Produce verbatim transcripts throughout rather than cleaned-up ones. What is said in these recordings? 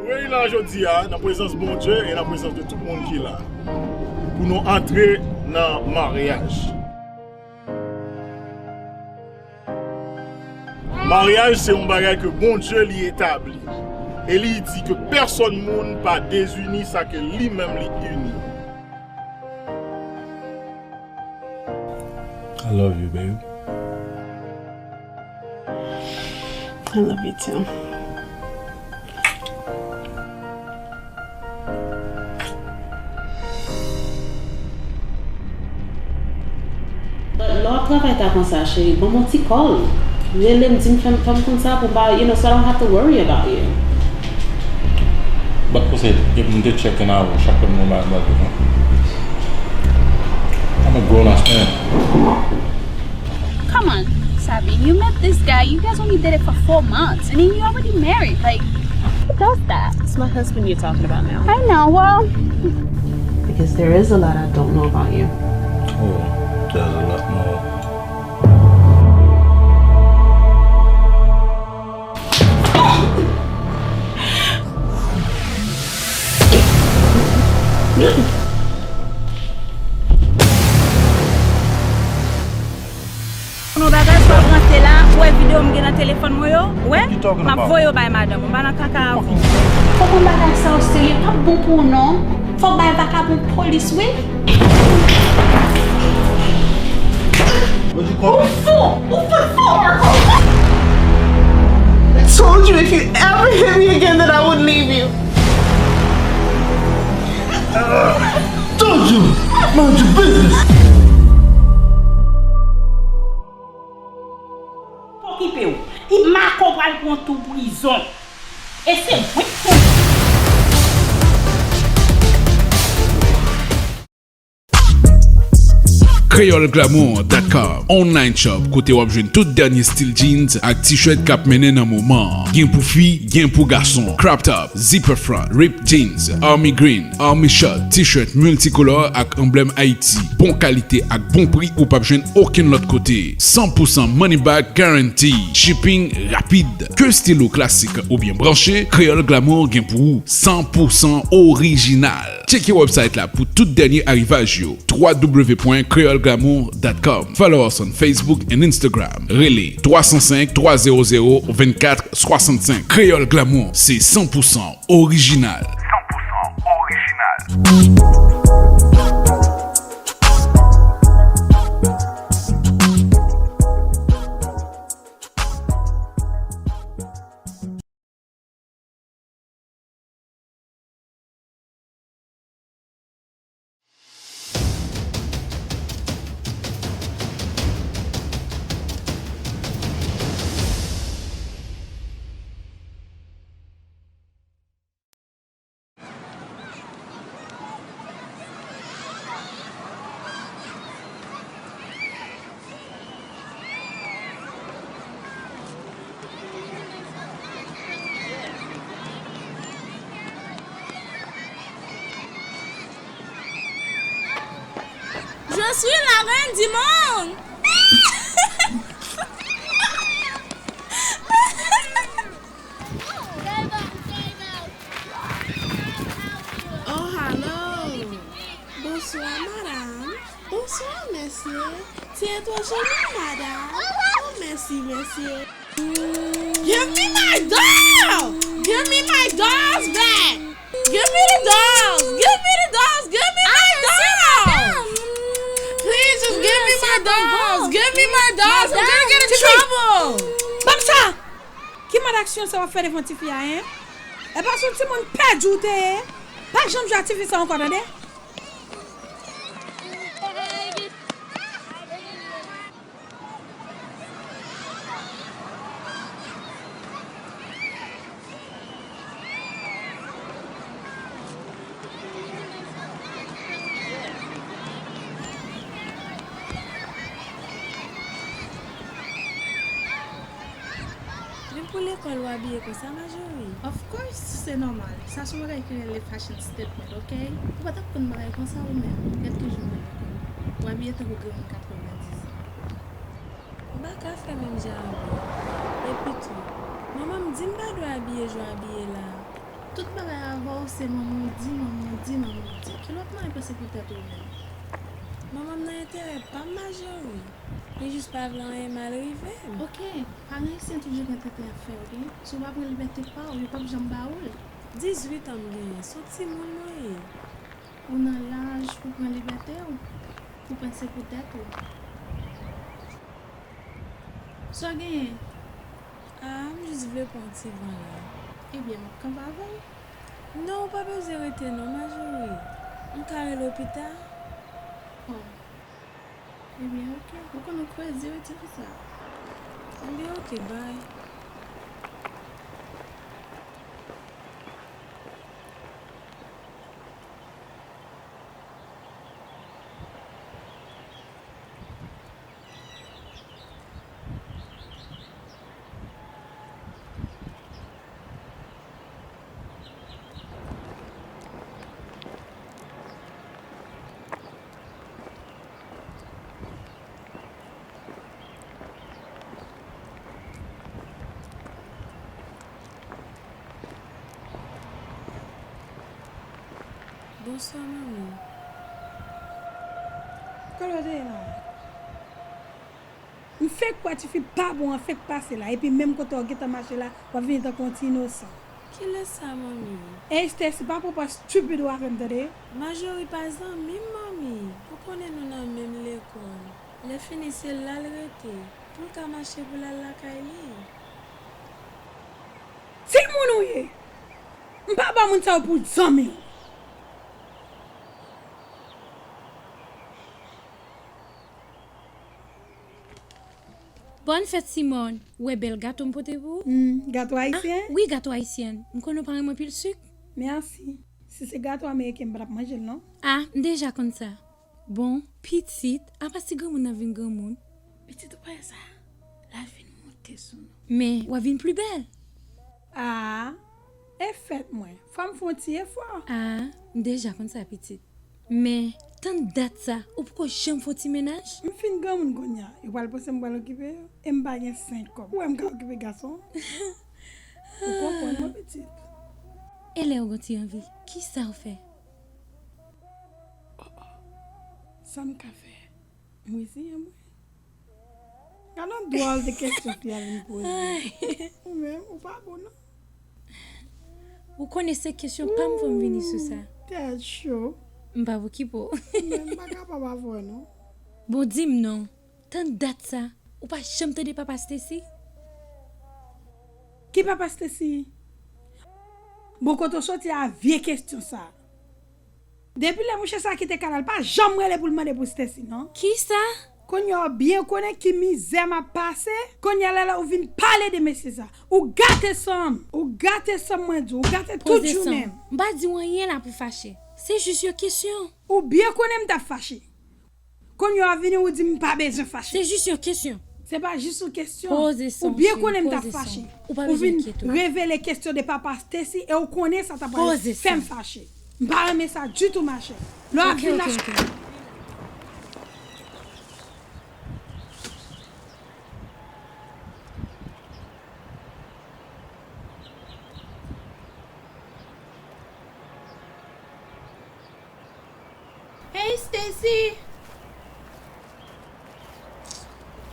Reyini la jodi a, nan prezans Bondye e nan prezans de tout moun ki la, pou nou antre nan maryaj. Maryaj se yon bagay ke Bondye li etabli. E li di ke pèsòn moun pa dezini sa ke li menm li ini. I love you, baby. I love you too. Lè w ap travay ta konsa, cheri, ban m yon ti call. Rele m, di m, fè m, fè m konn sa pou m pa, you know, so I don't have to worry about you. But pussy, if m te check in a chak lè m nan bagay non. I'm a grown ass man. Come on, Sabi, you met this guy, you guys only dated for four months, and then you already married. Like, who does that? It's my husband you're talking about now. I know, well, because there is a lot I don't know about you. Oh, there's a lot more. Konnen yon bagay, swa w ranse la, ou wè videyo m gen nan telefòn mwen yo, ou wè, m ap voye yo bay madanm ou, m pa nan kaka avè w. Fò w pran bagay sa o serye, p ap bon pou ou non. Fò w bay vakabon polis wi. Ou fou! Ou fout fou, Marco! I told you if you ever hit me again that I would leave you. Told you! Mind your business! Pa okipe w. Marco pral pran tou prizon. E se mwen k konnen. Creole Glamour dot com, online shop kote w ap jwenn tout dènye stil jeans ak t-shirt k ap mennen nan moman an. Gen pou fi, gen pou gason. Crop top, zipper front, ripped jeans, army green, army shirt, t-shirt multicolor ak anblèm Ayiti. Bon kalite ak bon pri ou p ap jwenn okenn lòt kote. San pou san money back guarantee. Shipping rapid. Ke stil ou klasik oubyen branche, Creole Glamour gen pou ou san pou san orijinal. Tcheke website la pou tout dènye arivaj yo, w w w pwen creole glamour dot com. Follow us on Facebook and Instagram. Rele twa san senk, twa zéro zéro, vennkat swasannsenk. Creole Glamour, se san pou san orijinal. San pou san orijinal. Je suis la reine du monde. Oh, hello. Bonswa, madanm. Bonswa, mesye. Ti etwanje, madanm. Oh, mèsi, mesye. Give me my doll! Give me my dolls back! Give me the dolls! Give me the dolls! Give me my dolls! Please just give me my dolls! Give me my dolls! I'm gonna get in trouble! Ban m sa! Ki mòd aksyon sa w ap fè devan tifi a, en? Epa se yon timoun pèdi w te ye? Pa janm jwe ak tifi sa ankò, tande? Vin pou lekòl, w abiye konsa, Majori? Of course, se nòmal. Sa se yon bagay ki rele fashion statement, ok? Ou pa t ap konn bagay konsa ou menm. Gad ki jan w ye. W abiye tankou granmoun katrevendiz an. M pa ka fè menm jan avè w. Epi tou, manman m di m pa dwe abiye jan w abiye la. Tout bagay avè w se manman w di, manman w di, manman w di. Kilè w ap mande panse pou tèt ou menm? Manman m nan enterè pa m, Majori. Li jis pa vle anyen mal rive m. Oke, paran ayisyen toujou gen tenten ap fè, oke? Si w pa pran libète pa w, yo p ap janm ba ou l. Dizuit an m genyen, se yon timoun mwen ye. Ou nan laj pou pran libète w, pou panse pou tèt ou. Sa w genyen? Ah, m jis vle pran ti van la. Ebyen, m ap kanpe avè w. Non, ou pa bezwen rete non, Majori. M ka rele w pita. Oh. Ebyen, oke. Ou konn ou kwezi wi, ti fi sa. Ebyen, oke, bay. Bonswa, manmi. Kote w te ye la? M fenk kwè tifi pa bon an fenk pase la, epi menm kote w gentan mache la, w ap vini tankou yon ti inosan. Kilè sa, manmi? Ey, Stacy, pa pran pòz stupid ou avè m, tande? Majori pa zanmi m, manmi. Ou konnen nou nan menm lekòl. Lè fini, se la l rete, pou l ka mache pou l al lakay li. Timoun ou ye! M pa ba moun sa yo pou zanmi w. Bòn fèt, Simone. Ou wè bèl gato m pote pou ou? Hmm, gato ayisyen? Ah, wi, gato ayisyen. M konnen w pa renmen anpil sik. Mèsi. Si se gato ameriken, m pa t ap manje l, non. Ah, m deja konn sa. Bon, pitit, apa si granmoun nan vin granmoun? Pitit ou pa wè sa? L ap vin moute sou nou. Men, w ap vin pli bèl. Ah, e fèt mwen. Fò m fè yon ti efò. Ah, m deja konn sa, pitit. Men, tann dat sa, ou poko janm fè yon ti mennaj? M fin granmoun kounye a. Yo pral panse m pral okipe yo. E m pa gen senk kòb. Ou wè m ka okipe gason? Ou konprann mwen, pitit? E lè ou gon ti anvi, kisa ou fè? Oh, oh. Sa m ka fè? M reziyen mwen. Gade yon dwòl de kesyon fi a vin poze. Ou menm, ou pa bon, non. Ou konnen se kesyon pa m pou m vini sou sa. Tèt cho. M p ap okipe w. Men m pa kapab avè w, non. Bon, di m non. Tann dat sa, ou pa janm tande papa Stacy? Ki papa Stacy? Bon, kote w soti a vye kesyon sa? Depi lè mouche sa kite kay la, l pa janm rele pou l mande pou Stacy, non. Kisa? Kounye a w byen konnen ki mizè m ap pase. Kounye a la, la ou vin pale de mesye sa. Ou gate san m. Ou gate san m, mwen di w. Ou gate tout jounen m. M pa di w anyen la pou fache. Se jis yon kesyon. Ou byen konnen m t ap fache. Kounye a w ap vini ou di m pa bezwen fache. Se jis yon kesyon. Se pa jis yon kesyon. Poze san w, cheri, poze san w. Ou byen konnen m t ap fache. Ou pa bezwen enkyete w. Ou vin revele kesyon de papa Stacy e ou konnen sa ta pral fè m fache. Poze san w. M pa renmen sa ditou, machè. Lè w ap vin la. Ok, ok, ok. Hey, Stacy!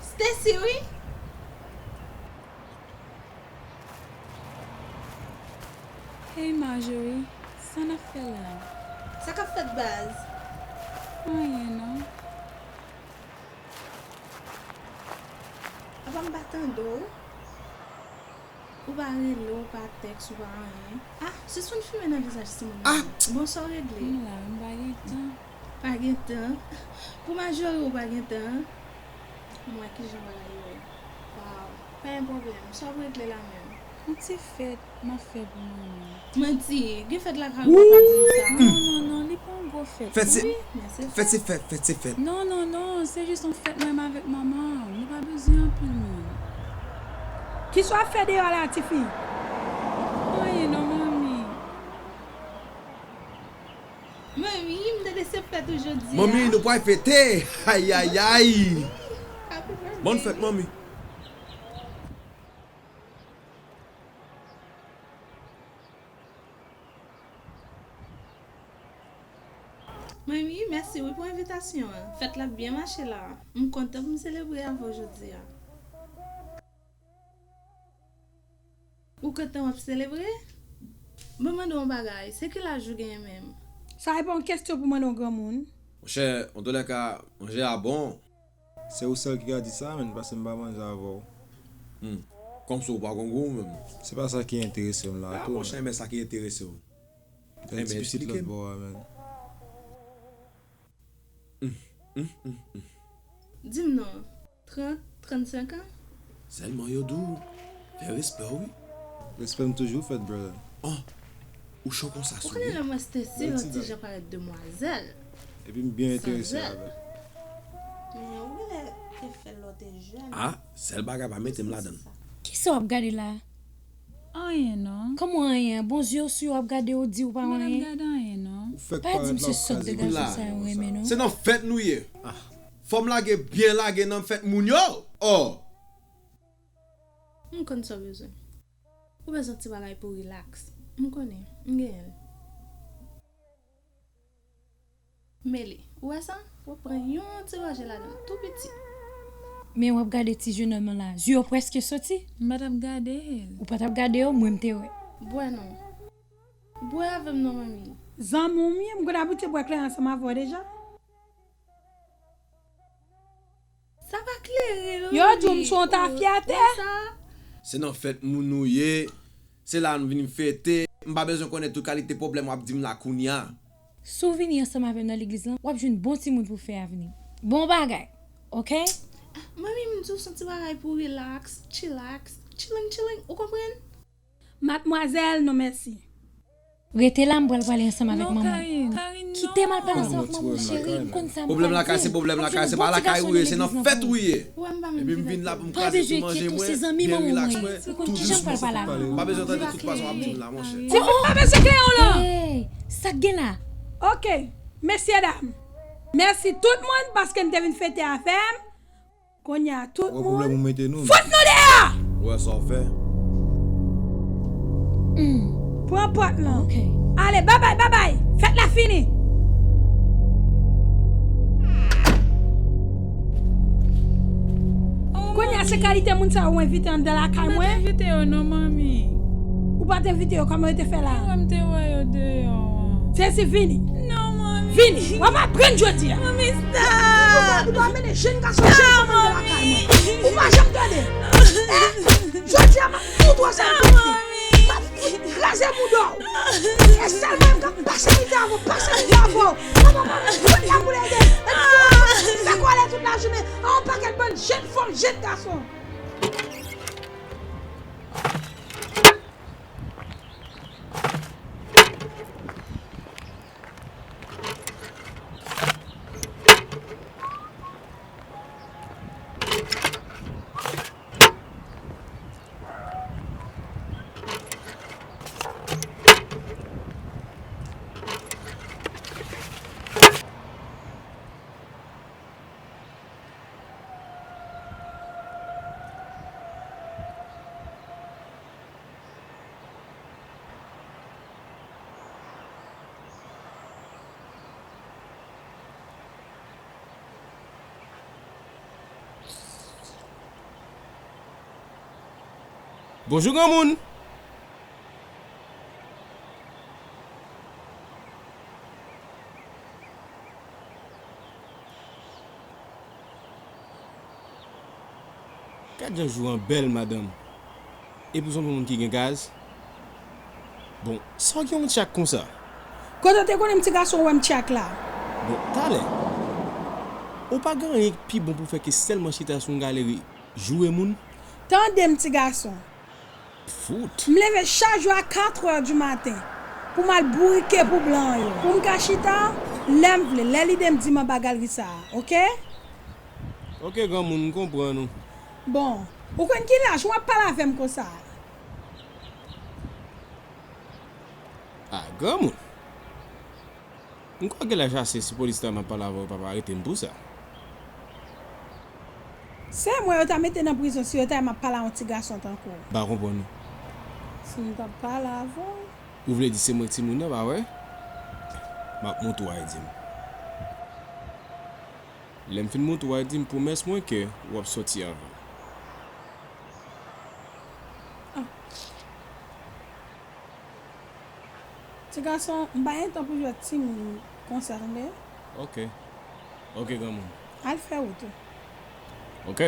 Stacy, wi! Hey, Marjorie, sa n ap fè la? Sa k ap fèt, baz? Anyen, non. Apa m pa tande w? Ou pa rele, ou pa tèks, ou pa anyen. Ah, sispann fimen nan vizaj timoun nan. Bon, sa w regle? M la, m pa gen tan. Pa gen tan? Pou Majori, ou pa gen tan? M wè kijan bagay yo ye. Waw, pa gen pwoblèm. Sa w ap regle la menm? Yon ti fèt m ap fè pou manman. Manti, gen fèt lakay ou, papa di m sa. Non, non, non, li pa yon gwo fèt, non. Fèt se fèt, fèt se fèt. Non, non, non, se jis yon fèt mwen menm avèk manman. Nou pa bezwen anpil moun. Kisa w ap fè deyò la, tifi? Anyen non, manmi. Manmi, m tande se fèt ou jodi a. Manmi, nou pral fete. Ayayay. Happy birthday. Bòn fèt, manmi. Mwen wi, mèsi wi pou envitasyon an. Fèt la ap byen mache la. M kontan pou m selebre avè w jodi a. Ou kontan w ap selebre? Ban m mande w yon bagay, se ki laj ou genyen menm? Sa e pa yon kesyon pou mande yon granmoun. Monchè, antoulèka, manje a bon. Se ou sèl ki ka di sa, menn, paske m pa manje avè w. Hmm. Kòmsi w pa gon gou menm. Se pa sa ki enterese m la, tou, monchè, men sa ki enterese w. Fè ti pitit lòt bò a, menn. Di m non, trant, trannsenk an? Sèlman yo di w fè respè w wi. Respè m toujou fèt, brother. Oh, ou cho konsa sou li? Ou konnen lè mwen stesi yon ti jan parèt demwazèl. Epi m byen enterese avè l. Men ou genlè te fè lè w te jèn. Ah, sèl bagay pa mete m ladan l. Kisa w ap gade la? Anyen non. Kòman anyen? Bon zye w sou yo ap gade w di w pa wè anyen. M pa t ap gade anyen non. Ou fèk parèt la, ou kraze gòj. Pa di m se sòt de gason sa yo renmen non. Se nan fèt nou ye. Fò m lage byen lage nan fèt moun yo. Oh! M konn sa w bezwen. Ou bezwen ti bagay pou rilaks. M konnen. M genyen l. Mele, ou wè sa? W ap pran yon ti gòje ladan l, tou piti. Men w ap gade ti jenòm lan la, zye w prèske soti. M pa t ap gade l. Ou pa t ap gade yo, mwen m te wè. Bwè non. Bwè avè m non, manmi. Zanmi w m ye, m konn abitye bwè kleren ansanm avè w deja. Sa pa klere non. Yo di w m sou yon tafyatè. Se nan fèt moun nou ye. Se la nou vin fete. M pa bezwen konnen tout kalite pwoblèm w ap di m la kounye a. Si w vini ansanm avè m nan legliz lan, w ap jwenn bon timoun pou w fè avni. Bon bagay, oke? Manmi, m di w se yon ti bagay pou rilaks, chilaks, chilling, chilling, ou konprann? Madmwazèl, non mèsi. Rete la, m pral pale ansanm avèk manman w. Kite m al pale ansanm avèk manman w, cheri, m konn sa m pral di. Pwoblèm lakay se pwoblèm lakay, se pa lakay ou ye, se nan fèt ou ye. Epi m vin la pou m kraze tout manje mwen, byen rilaks mwen, tou dous mwen. M pa bezwen tande tout pase w ap di m la, monchè. Ti fi, pa bese kleyon w lan. Sa k gen la? Oke, mesyedam, mèsi tout moun paske n te vin fete avè m. Kounye a, tout moun, fout nou deyò! Ou wè sa w fè? Pran pòt lan. Ale, babay, babay! Fèt la fini! Kounye a, se kalite moun sa yo ou envite anndan lakay mwen? M pa t envite yo non, manmi. Ou pa t envite yo, kòman yo te fè la? Mwen m te wè yo deyò an. Jezi, vini! Non, manmi. Vini! W ap aprann jodi a! Manmi, stop! Ou pa dwe mennen jenn gason, jenn fanm anndan lakay mwen. Ou pa janm tande. Eh, jodi a, m ap fout ou ansanm ak pitit. M ap fout kraze bouda w. E sèl mwen menm k ap pase mizè avè w, pase mizè avè w. Papa, papa, fout la boule de. Epi ou ap fè kòlè tout lajounen. A yon pakèt bann jenn fanm, jenn gason. Bonjou, granmoun! Gad jan jou an bèl, madanm. Epi w se yon moun ki gen gaz? Bon, sa w gen yon tchak konsa? Kote w te konnen m ti gason w wè m tchak la? Bon, talè. Ou pa gen anyen k pi bon pou w fè ke sèlman chita sou yon galeri joure moun? Tande m, ti gason. Fout. M leve chak jou a katrè di maten pou m al bourike pou blan yo. Pou m ka chita lè m vle, lè lide m di m anba galeri sa a, oke? Oke, granmoun, m konprann ou. Bon, ou konn ki laj ou ap pale avè m konsa? Ah, granmoun. M kwè w gen laj ase, si polis ta m ap pale avè w, yo pa arete m pou sa. Se mwen yo ta mete nan prizon si yo ta wè m ap pale a yon ti gason tankou w. M pa konprann ou. Si m t ap pale avè w. Ou vle di se mwen k timoun nan, pa vre? M ap montre w, Ayiti m. Lè m fin montre w, w a di m pwomès mwen ke w ap sòti avè m. Ti gason, m pa gen tan pou jwe ak timoun konsa, tande? Ok. Ok, granmoun. Al fè wout ou. Ok.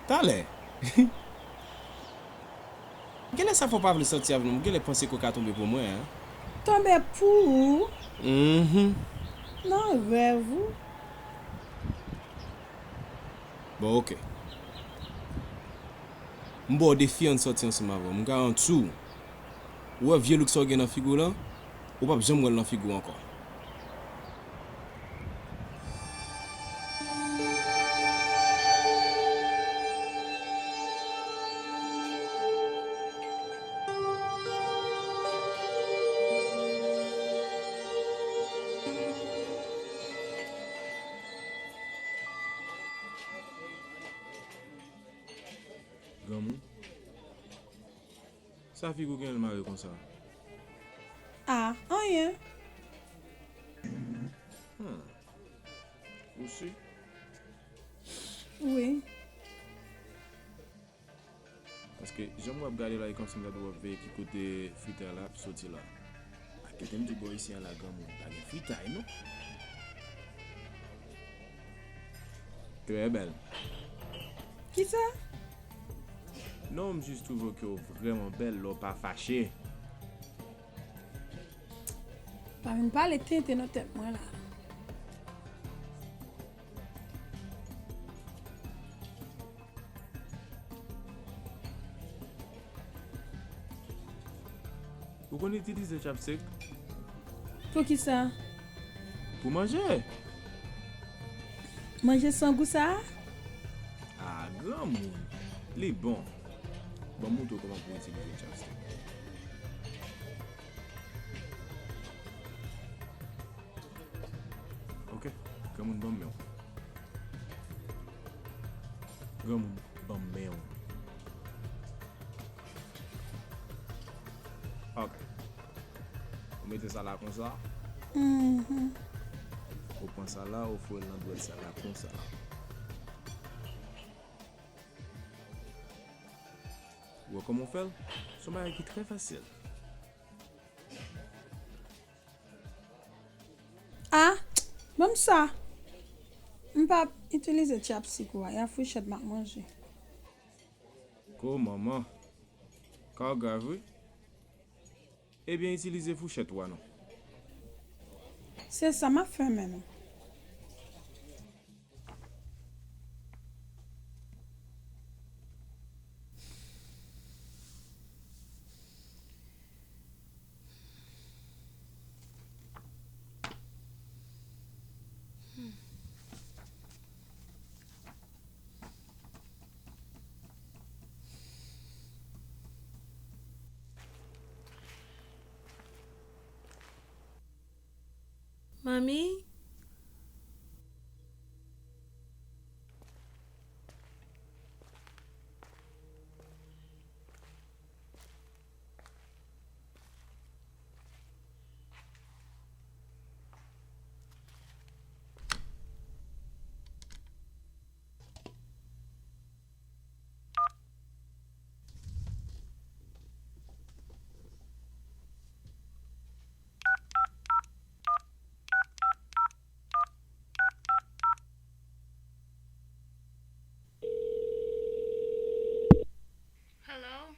Talè. Genlè sa fè w pa vle sòti avè m non, m genlè panse ke w ka tonbe pou mwen, en. Tonbe pou ou? Mhm. Nan rèv ou. Bon, ok. M ba w defi ann sòti ansanm avè w. M garanti w, ou wè vye look sa w gen nan figi w lan, ou p ap janm wè l nan figi w ankò. Granmoun, sa figi w genlè mare konsa? Ah, anyen. Hmm. Ou si? Wi. Paske jan m wè w ap gade la, e kòmsi m ta dwe w ap veye ki kote fritay la ap soti la. Ak kite m di w bò isi a la, granmoun, pa gen fritay non. Trè bèl. Kisa? Non, m jis twouve ke w vrèman bèl lè w pa fache. Pa vin pale tenten nan tèt mwen la. Ou konn itilize chopstick? Poukisa? Pou manje. Manje san gou sa a? Ah, granmoun. Li bon. Ban m montre w kòman pou w itilize chopstick. Ok, granmoun, ban m men w. Granmoun, ban m men w. Ok. Ou mete sa la konsa. Mhm. Ou pran sa la, ou foure l nan dwèt sa la konsa. Ou wè kòman w fè l? Se yon bagay ki trè fasil. Ah, ban m sa. M p ap itilize chopstick ou a, e a fouchèt m ap manje. Ko manman. Ka w grav wi. Ebyen, itilize fouchèt ou a non. Se sa m ap fè menm. Manmi? Hello?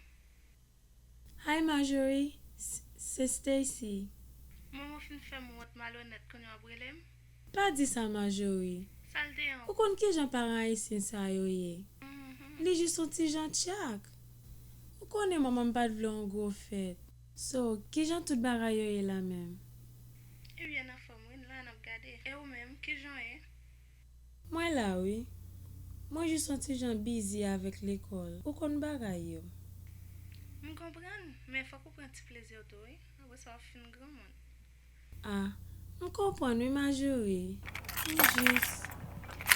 Hi Marjorie, s- se Stacy. Manman w fin fè m wont malonèt, kounye w ap rele m? Pa di sa Marjorie. Sa l te an? Ou konn kijan paran ayisyen sa yo ye? Mhm. Li jis yon ti jan tchak. Ou konnen manman m pa t vle yon gwo fèt. So, kijan tout bagay yo ye la menm? Ebyen, anfòm wi, n la n ap gade. E ou menm, kijan w ye? Mwen la wi. Mwen jis yon ti jan bizi avèk lekòl. Ou konn bagay yo. M konprann, men fòk ou pran ti plezi w tou wi. Apre sa w ap fin granmoun. Ah, m konprann wi Marjorie. M jis.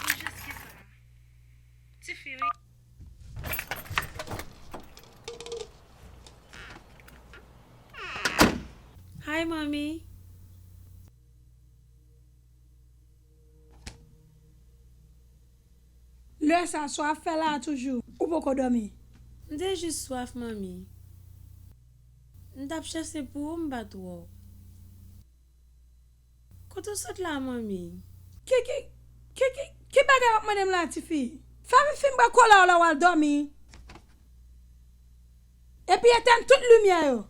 Ou jis kisa? Tifi wi. Hi manmi. Lè sa, sa w ap fè la a toujou? Ou poko dòmi? M te jis swaf, manmi. M t ap chèche pou ou, m pa t wè w. Kote w sot la, manmi? Ki, ki, ki, ki, ki bagay w ap mande m la, tifi? Fè vin fin bwè kola w la, w al dòmi. Epi etèn tout limyè yo.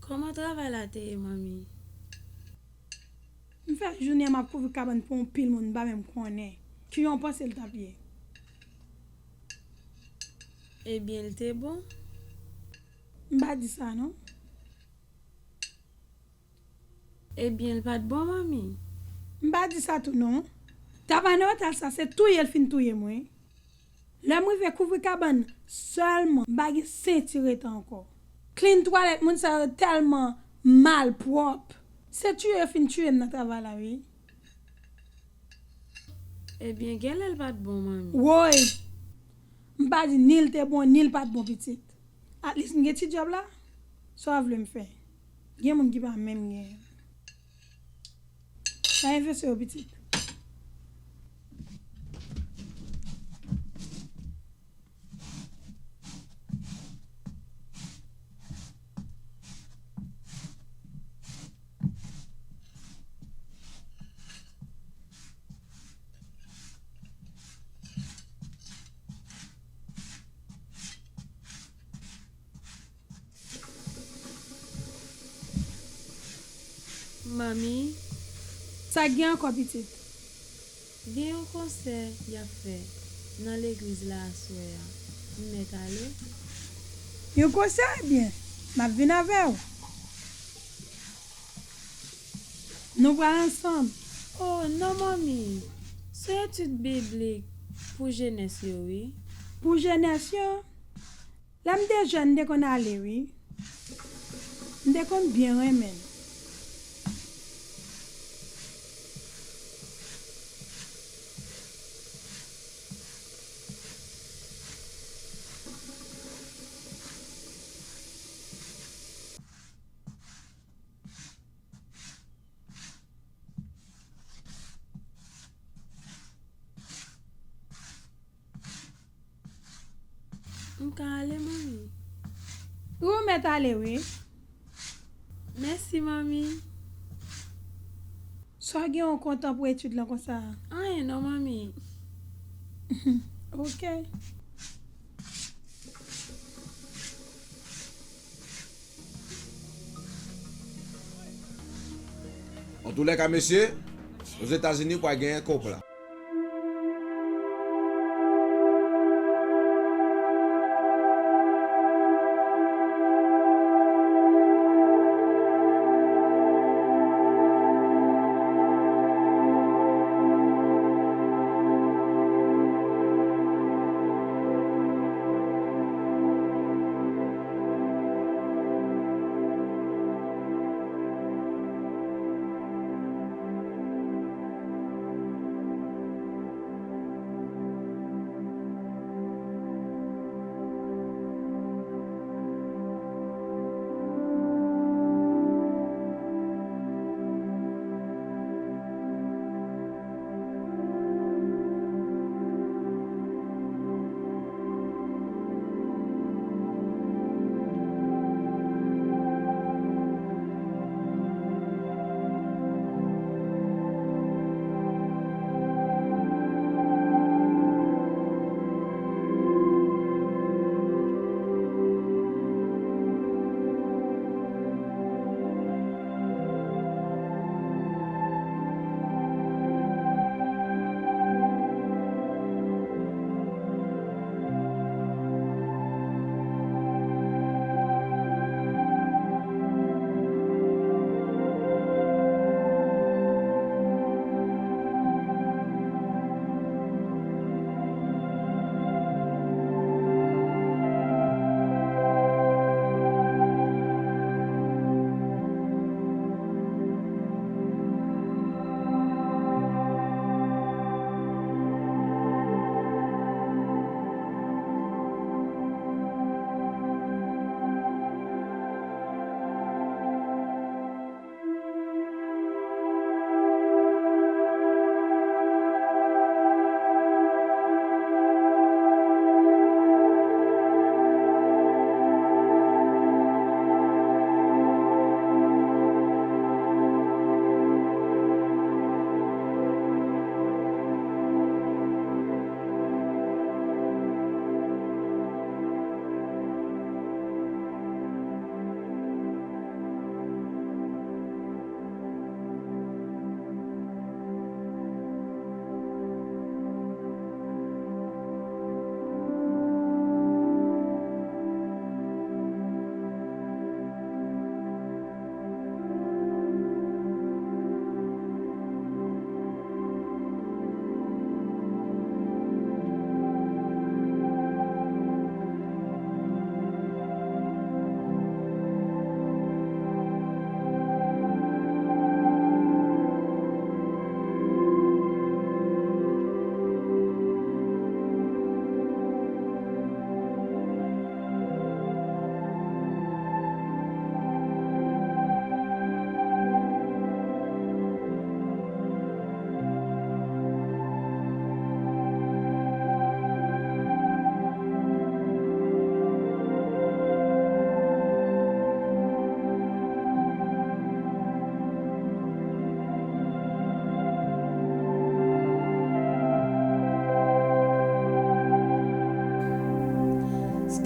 Kòman travay la te ye, manmi? M fè jounen an m ap kouvri kabann pou yon pil moun m pa menm konnen. Kijan w panse l t ap ye? Ebyen, l te bon. M pa di sa, non. Ebyen, l pa t bon, manmi. M pa di sa tou, non. Travay nan otèl sa, se touye l fin touye m, wi. Lè m rive kouvri kabann sèlman, m pa gen senti rete ankò. Klin twalèt moun sa yo tèlman malpwòp. Se tiye yo fin tiye m nan travay la, wi. Ebyen, genlè l pa t bon, manmi. Woy! M pa di ni l te bon, ni l pa t bon, pitit. At least m gen ti djòb la. Sa w vle m fè? Gen moun ki pa menm gen. Pa envesti yo, pitit. Manmi. Sa k gen ankò, pitit? Gen yon konsè y ap fè nan legliz la aswè a. M mèt ale? Yon konsè? Ebyen, m ap vin avè w. Nou pral ansanm. Oh, non, manmi. Se etid biblik pou jenès yo, wi. Pou jenès yo? Lè m te jèn, m te konn ale, wi. M te konn byen renmen l. M ka ale, manmi? Wi, ou mèt ale, wi. Mèsi, manmi. Sa w gen w kontan pou etid lan konsa? Anyen non, manmi. Ok. Antoulèka, mesye, Ozetazini pral genyen kòb la.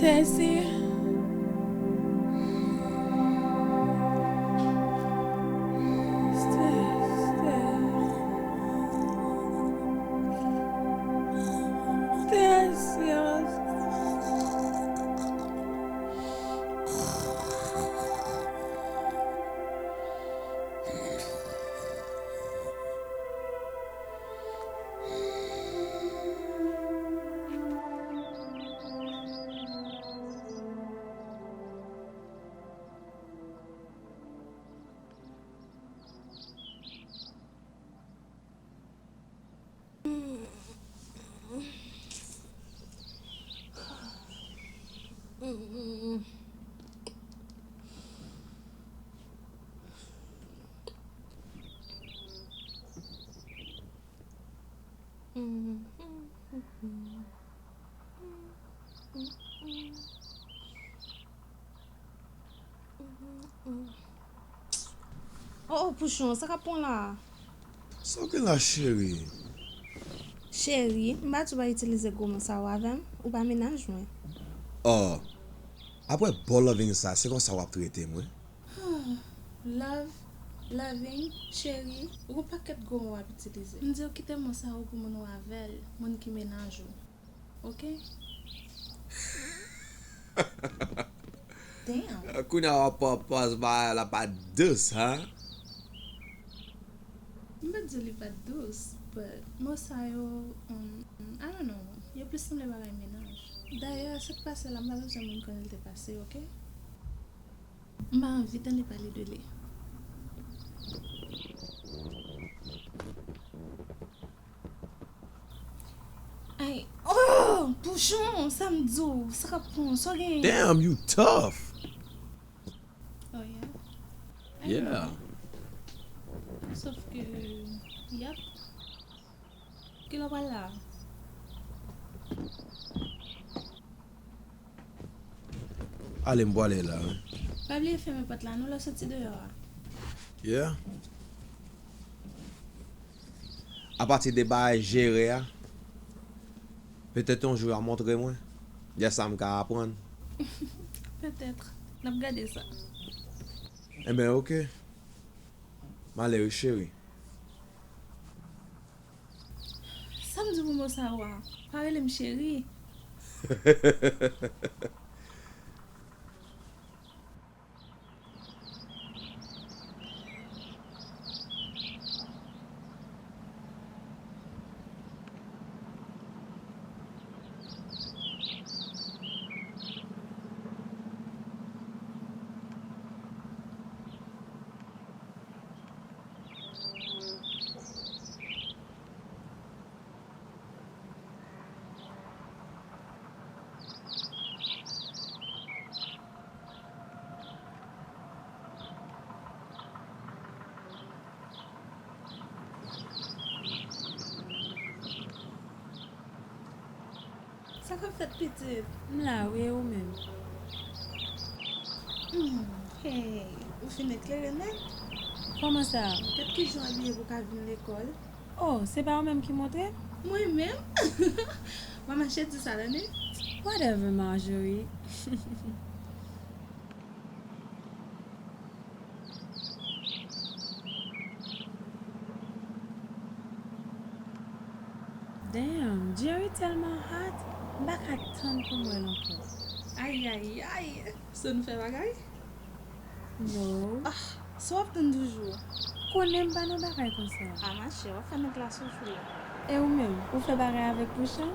Tèsi. Tèsi. Tèsi. Oh, oh, Pouchon, sa k ap pran la? Sa w gen la, cheri? Cheri, m pa di w pa itilize gwo mo sa yo avè m, ou pa mennaj mwen. Oh, apre bon loving sa, se konsa w ap trete mwen? Love, loving, cheri, ou gon pakèt gwo mo w ap itilize. M di w kite mo sa yo pou moun ou avè l, moun ki mennaj ou. Ok? Damn. Kounye a w ap pran pòz bagay la pa t dous, ha? M pa t di li pa t dous, but mo sa yo, um, I don't know, yo plis sanble bagay mennaj. Dayè, sa k pase la, m pa bezwen moun konnen l te pase, ok? M pa anvi tande pale de li. Ay, oh, Pouchon, sa m di w, sa k ap pran, sa w genyen? Damn, you tough. Oh, yeah? Yeah. Sòf ke, yap. Kilè w pral la? Ale, m pwale la, wi. Pa bliye fèmen pòt la, non, lè w soti deyò a. Yeah. Apati de bagay jere a, petèt yon jou y a montre mwen. Dè sa m ka aprann. Petèt. N ap gade sa. Enben, oke. M ale wi, cheri. Sa m di pou mo sa yo a? Pa rele m cheri. Sa k ap fèt, pitit? M la wi, e ou menm? Hmm, hey, ou fin eklere nèt? Kòman sa? Gad kijan w abiye pou w ka vin lekòl. Oh, se pa ou menm ki montre m? Mwen menm? W a mache di sa, tande? Whatever, Marjorie. Damn, Jerry tèlman hot, m pa ka tann pou m wè l ankò. Ayayay, so nou fè bagay? No. Ah, sa w ap tann toujou? Konnen m pa nan bagay konsa. A, machè, w ap fè nèg la soufri. E ou menm, ou fè bagay avèk Pouchon?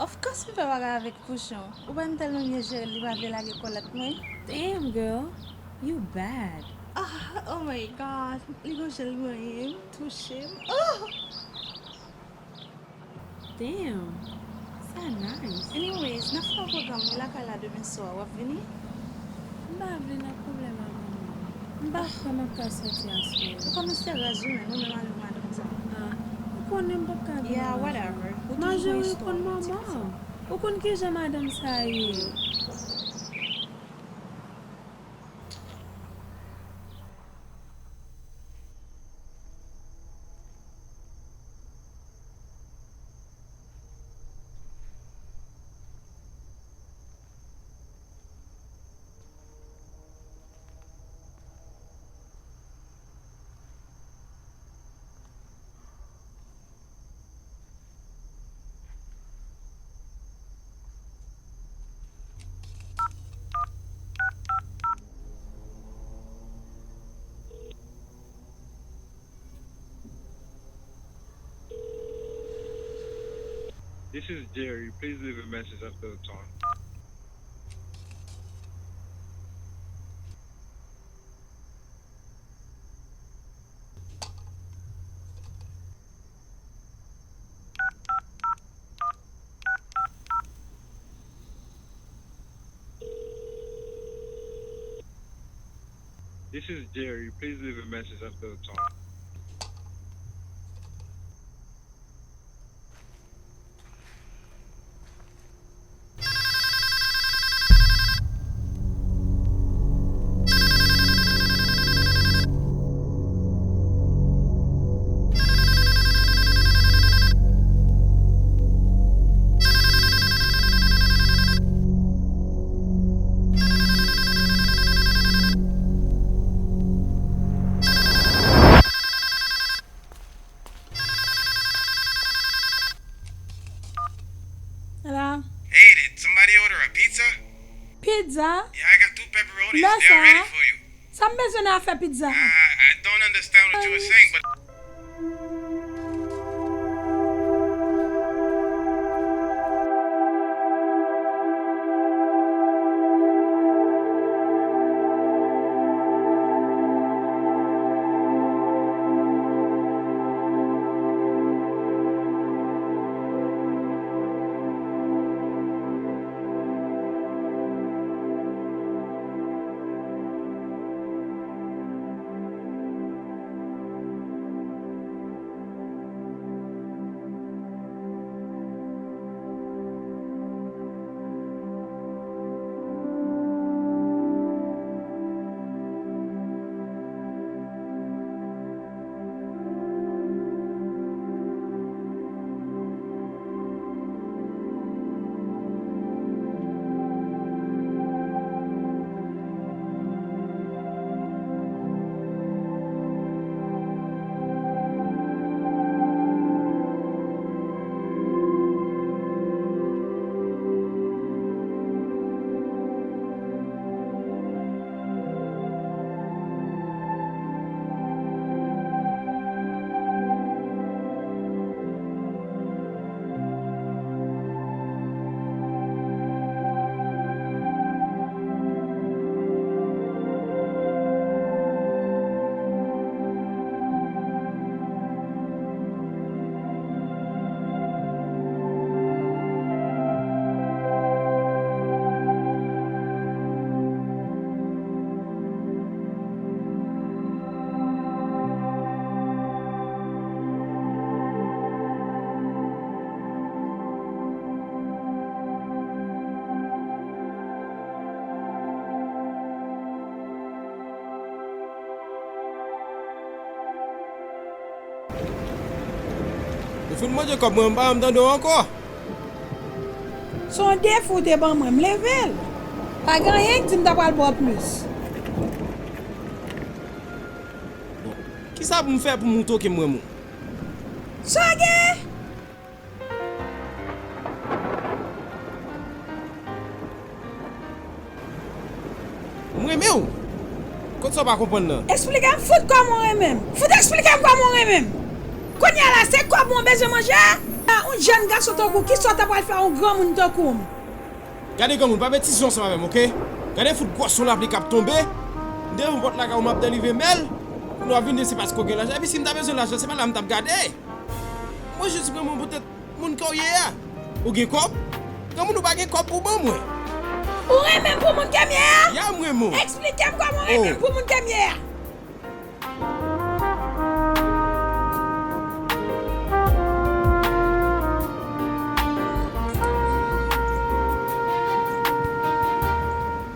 Of course m fè bagay avèk Pouchon. Ou pa m tèlman byen jere l, li pa vle lage kòlèt mwen. Damn, girl, you bad. Ah, oh my God, li gon jan l manyen m, touche m. Oh! Damn, sa nice. Anyways, n ap fè yon pwogram wi lakay la demen swa, w ap vini? M pa vle nan pwoblèm avè w. M pa kwè m ap ka sòti aswè. Ou kòmanse raz wi, men nou menm avèk madanm sa. Ah, ou konnen m p ap ka vin nan laj ou. Yeah, whatever. Ou toujou gon istwa pou di piti. Ou konn kijan madanm sa ye. This is Jerry. Please leave a message after the tone. This is Jerry. Please leave a message after the tone. Hello? Hey, did somebody order a pizza? Pizza? Yeah, I got two pepperonis. They are ready for you. Sa m bezwen nan afè pizza? I, I don't understand what you were saying, but Ou fin manje kòb mwen, m pa janm tande w ankò. Se yon defi w te ban mwen, m leve l. Pa gen anyen k di m ta pral ba w plis. Bon, kisa pou m fè pou m toke m renmen w? Sa w gen? M renmen w. Kot sa w pa konprann nan? Eksplike m fout kòman w renmen m. Fout eksplike m kòman w renmen m. Kounye a la, se kòb mwen bezwen manje a? A, yon jèn gason tankou w, kisa w ta pral fè a yon granmoun tankou m? Gade granmoun, pa betize ansanm avè m, oke? Gade fout gwòs yon lapli k ap tonbe. M devan pòt lakay ou, m ap delivre mèl. Kounye a w ap vin di se paske w gen lajan. Epi si m ta bezwen lajan, se pa la m t ap gade. Mwen jis renmen w poutèt moun ke w ye a. Ou gen kòb? Granmoun, ou pa gen kòb pou ban mwen. Ou renmen m pou moun ke m ye a? Ya, m renmen w. Eksplike m kòman w renmen m pou moun ke m ye a.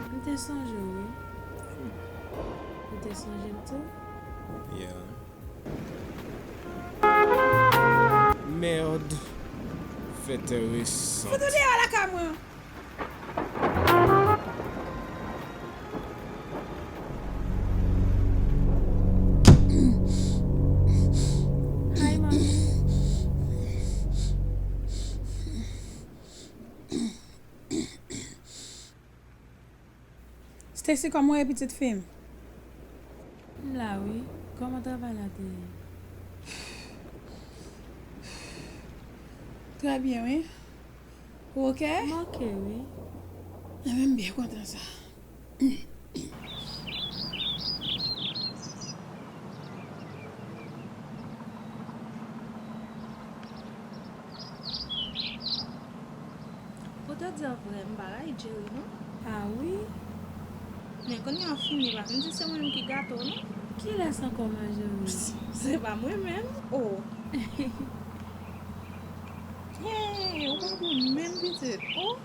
M te sonje w, wi. Ou te sonje m tou? Yeah. Merde. Fè tè resan. Fout ou deyò lakay mwen. Hi, mommy. Stacy, kòman w ye, pitit fi m? M la, wi. Kòman travay la te ye? Trè byen, wi. Ou oke? M oke, wi. Ebyen, m byen kontan sa. Pou te di w vrè, m pa rayi Jerry, non. Ah wi? Men kounye a w fini, pa vin di se mwen menm ki gate w, non. Kilès ankò, Majorie? Se pa mwen menm, o. Hey, ou pa bon menm, pitit, o.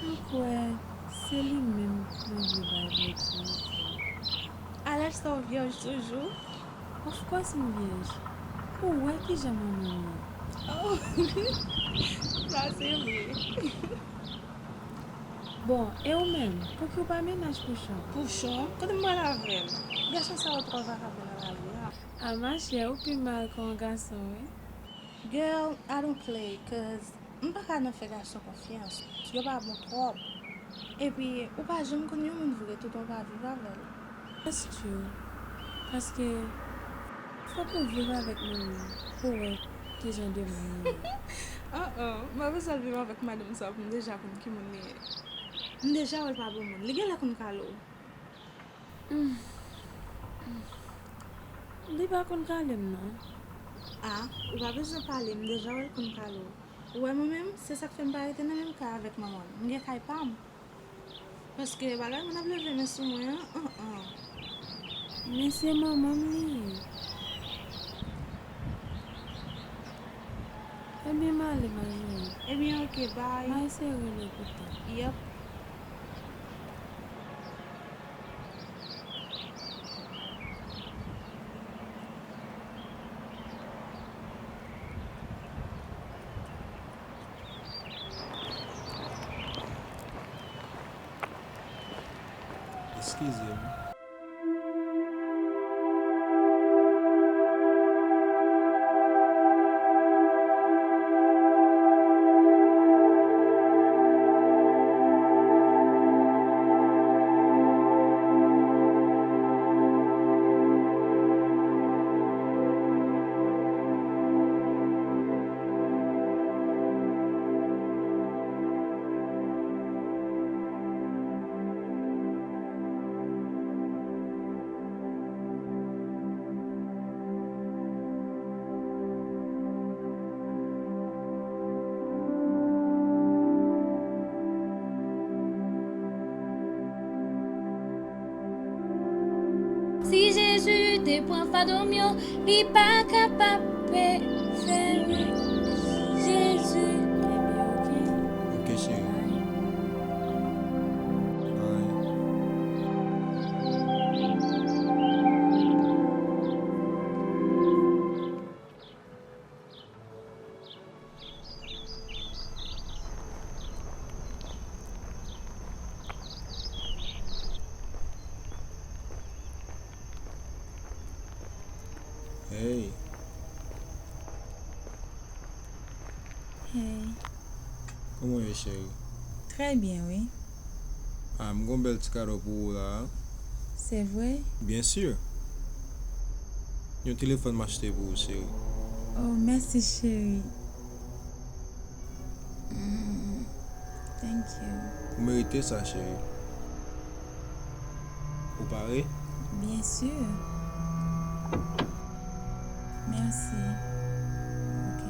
M kwè se li menm mwen vle bay vèti. A laj sa w vyèj toujou? Of course m vyèj. Ou wè kijan manman m ye. Oh, sa se vre. Bon, e ou menm? Pouki w pa mennaj Pouchon? Pouchon? Kote m pral avè l? Gason sa yo twò vakabon nan lavi a. A machè, ou pi mal ke yon gason, wi. Girl, I don't play, cause m pa ka nan fè gason konfyans. Yo pa bon twòp. Epi, ou pa janm konn yon moun vre toutan w pa viv avè l. That's true. Paske, fòk ou viv avèk moun nan pou w wè kijan de moun li ye. An an, m pa bezwen al viv avèk madanm sa pou m deja konn ki moun li ye. M deja wè l pa bon moun. Li genlè konn kale w. Hmm. Li pa konn kale m, non. A, ou pa bezwen pale, m deja wè l konn kale w. Ou wè mwen menm, se sa k fè m pa rete nan menm kay avèk manman m. M gen kay pa m. Paske bagay moun ap leve men sou mwen an, an, an. Men se manman m li ye. Ebyen, m ale, Majorie. Ebyen, oke, bye. M a eseye rele w pita. Yep. Eskize m. Si Jezi te pran fado m yo, li pa kapab fè m. Jezi. Ok, cheri. Bye. Hey. Hey. Kòman w ye, cheri? Trè byen, wi. Ah, m gon bèl ti kado pou ou la. Se vre? Byen si. Yon telefòn m achte pou ou, cheri. Oh, mèsi, cheri. Mm, thank you. Ou merite sa, cheri. Ou pare? Byen si. Mèsi. Ok.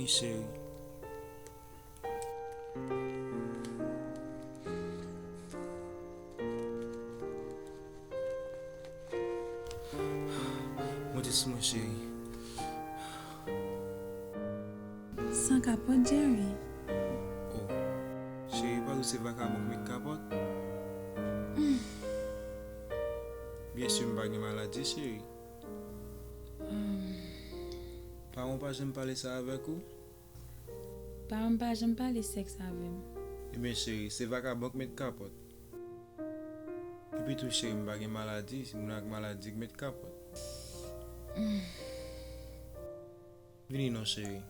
Cheri. Monte sou mwen, cheri. San kapòt, Jerry. Oh. Cheri, pa di se vakabon k met kapòt? Byen si m pa gen maladi, cheri. Paran w pa janm pale sa avèk ou? Paran m pa janm pale sèks avè m. Ebyen, cheri, se vakabon k met kapòt. Epi tou, cheri, m pa gen maladi, se moun ak maladi k met kapòt. Vini non, cheri.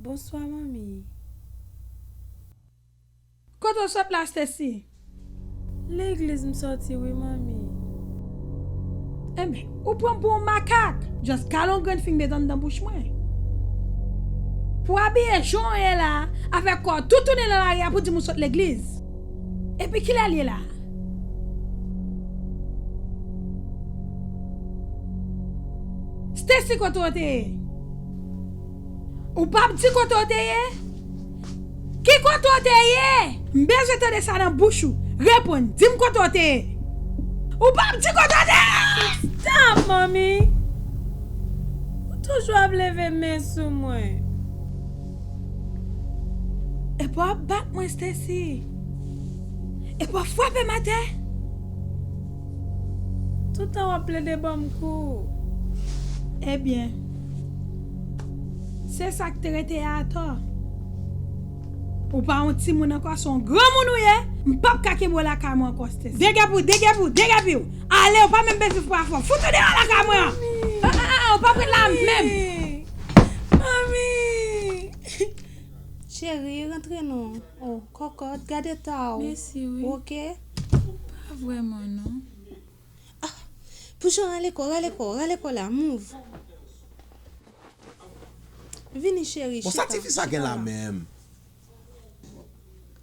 Bonswa, manmi. Kote w sot la, Stacy? Legliz m soti wi, manmi. Enben, ou pran m pou yon makak. Just kale yon grenn fing met anndan bouch mwen. Pou abiye jan w ye la, avèk kò w tou tounen nan lari a pou di m ou sot legliz. Epi kilè l ye la? Stacy, kote w te ye? Ou p ap di kote w te ye? Ki kote w te ye? M bezwen tande sa nan bouch ou. Reponn, di m kote w te ye. Ou p ap di kote w te ye! Stop, manmi! Ou toujou ap leve men sou mwen. Epi w ap bat mwen, Stacy. Epi w ap frape m atè. Toutan w ap plede ban m kou. Ebyen, se sa k te rete a atò. Ou pa yon timoun ankò, se yon granmoun ou ye. M p ap ka kenbe w lakay mwen ankò, Stacy. Degèpi w, degèpi w, degèpi w. Ale, ou pa menm bezwen fè afè w. Fout ou deyò lakay mwen an. Manmi! Ah, ah, ah, ou p ap ret la menm. Manmi! Cheri, rantre non. Oh, kòkòt, gad eta w. Mèsi wi. Oke? Pa vrèman non. Ah, Pouchon, rale kò, rale kò, rale kò la, move. Vini, cheri, bon, sa chita, tifi sa gen la menm?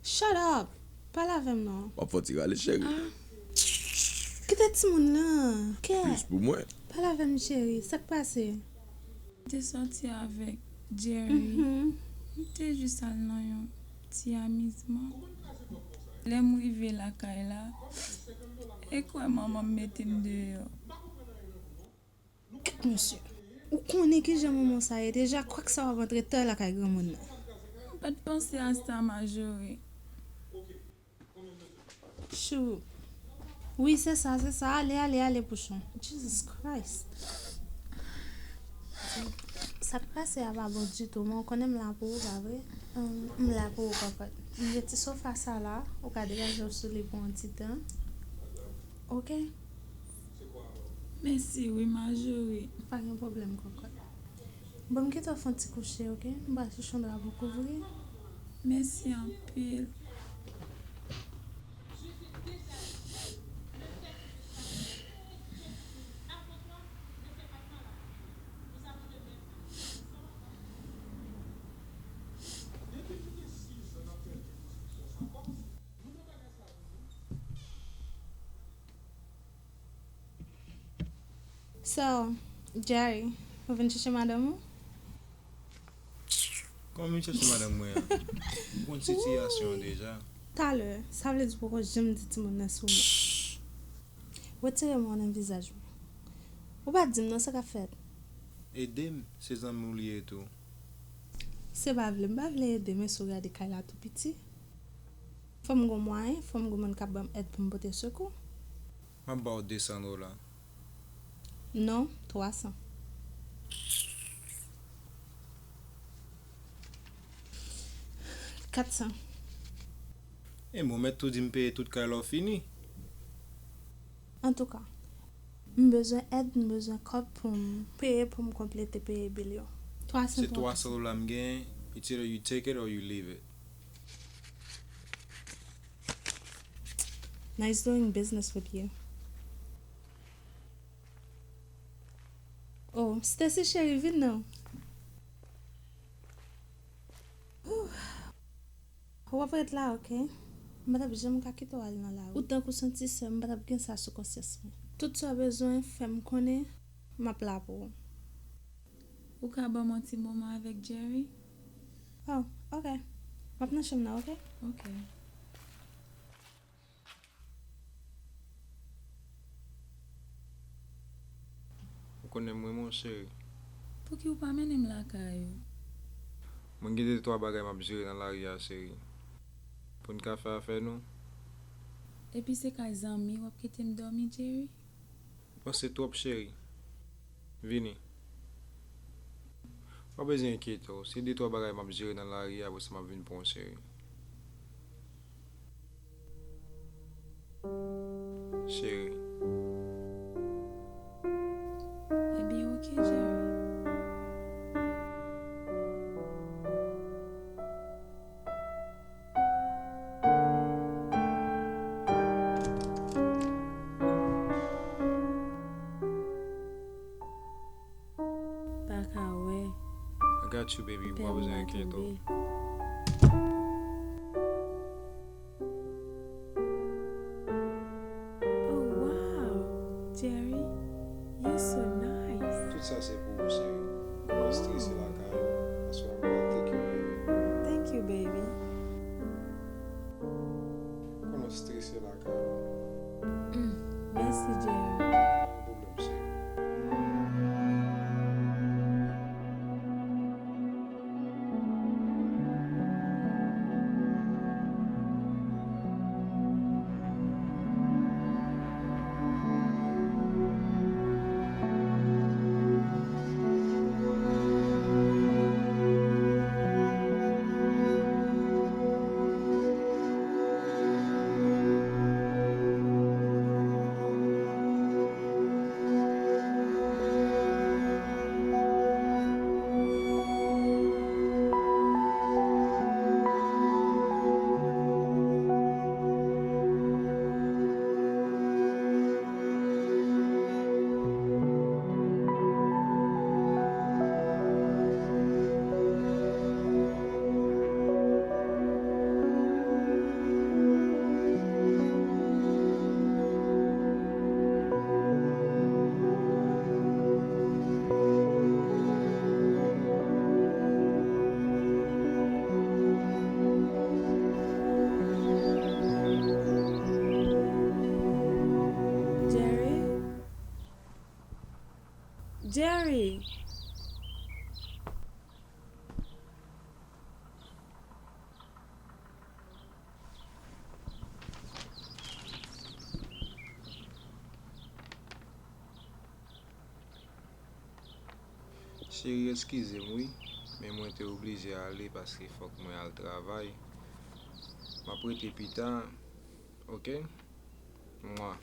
Shut up! Pale avè m non. W ap fè ti rale, cheri. Ah. Kite timoun lan. Kè. Plis pou mwen. Pale avè m, cheri. Sa k pase? M te sòti avèk Jerry. Mhm. M te jis al nan yon ti amizman. Lè m rive lakay la, e kwè manman m mete m deyò. Kèt mesye. Ou konnen kijan manman sa ye deja, kwèk sa w ap antre tè lakay granmoun nan. M pa t panse a sa, Majore. Chou. Wi, se sa, se sa. Ale, ale, ale, Pouchon. Jesus Christ. Sa k pase a pa bon ditou, men w konnen m la pou ou, pa vre? Hum, m la pou ou, kòkòt. M gen ti sofa sa la, ou ka degaje w sou li pou yon ti tan. Oke? Mèsi wi, Majore. Pa gen pwoblèm, kòkòt. Bon, m kite w fè yon ti kouche, oke? M pral chèche yon dra pou kouvri. Mèsi anpil. So, Jerry, ou vin chèche madanm ou? Kòman vin chèche madanm mwen an? Ou konn sitiyasyon an deja. Talè, sa vle di ou poko janm di timoun nan sou mwen. Retire men w nan vizaj mwen. Ou pa di m non sa k ap fèt. Ede m, se zanmi w li ye tou. Se pa vle, m pa vle ede, men si w gade kay la tou piti. Fò m gon mwayen, fò m gon moun k ap ban m èd pou m pote sekou. M ap ba w de san dola. Non, twa san. Kat san. E mwen mèt tou di m peye tout kay la w fini. Antouka, m bezwen èd, m bezwen kòb pou m peye, pou m konplete peye bil yo. Twa san. Se twa san dola m genyen, it's either you take it or you leave it. Nice doing business with you. Oh, Stacy cheri, vin non. Wouh. W ap ret la, oke? M pa t ap janm ka kite w al nan lari. Ou tankou santi sè m, m pa t ap gen sa sou konsyans mwen. Tout sa w bezwen, fè m konnen, m ap la pou ou. Ou ka ban m yon ti moman avèk Jerry? Oh, oke. M ap nan chanm nan, oke? Oke. Ou konnen m renmen w, cheri. Pouki ou pa mennen m lakay ou? Mwen gen de twa bagay m ap jere nan lari a, cheri. Pou n ka fè afè nou. Epi se kay zanmi w ap kite m dòmi, Jerry? Ou panse twòp, cheri. Vini. Ou pa bezwen enkyete w. Se de twa bagay m ap jere nan lari a, apre sa m ap vin pran w, cheri. Cheri. Ebyen, oke, Jerry. Pa ka wè. I got you, baby. Ou pa bezwen enkyete w. Oh, wow! Jerry, you so nice. Tout sa se pou ou, cheri. Ou pa strese lakay ou. Paske m ap take you, baby. Thank you, baby. Ou pa strese lakay ou. Mm, mèsi, Jerry. Pa gen pwoblèm, cheri. Jerry? Jerry! Cheri, eskize m wi, men mwen te oblije ale paske fòk mwen al travay. M ap rete pita, oke? Mwa.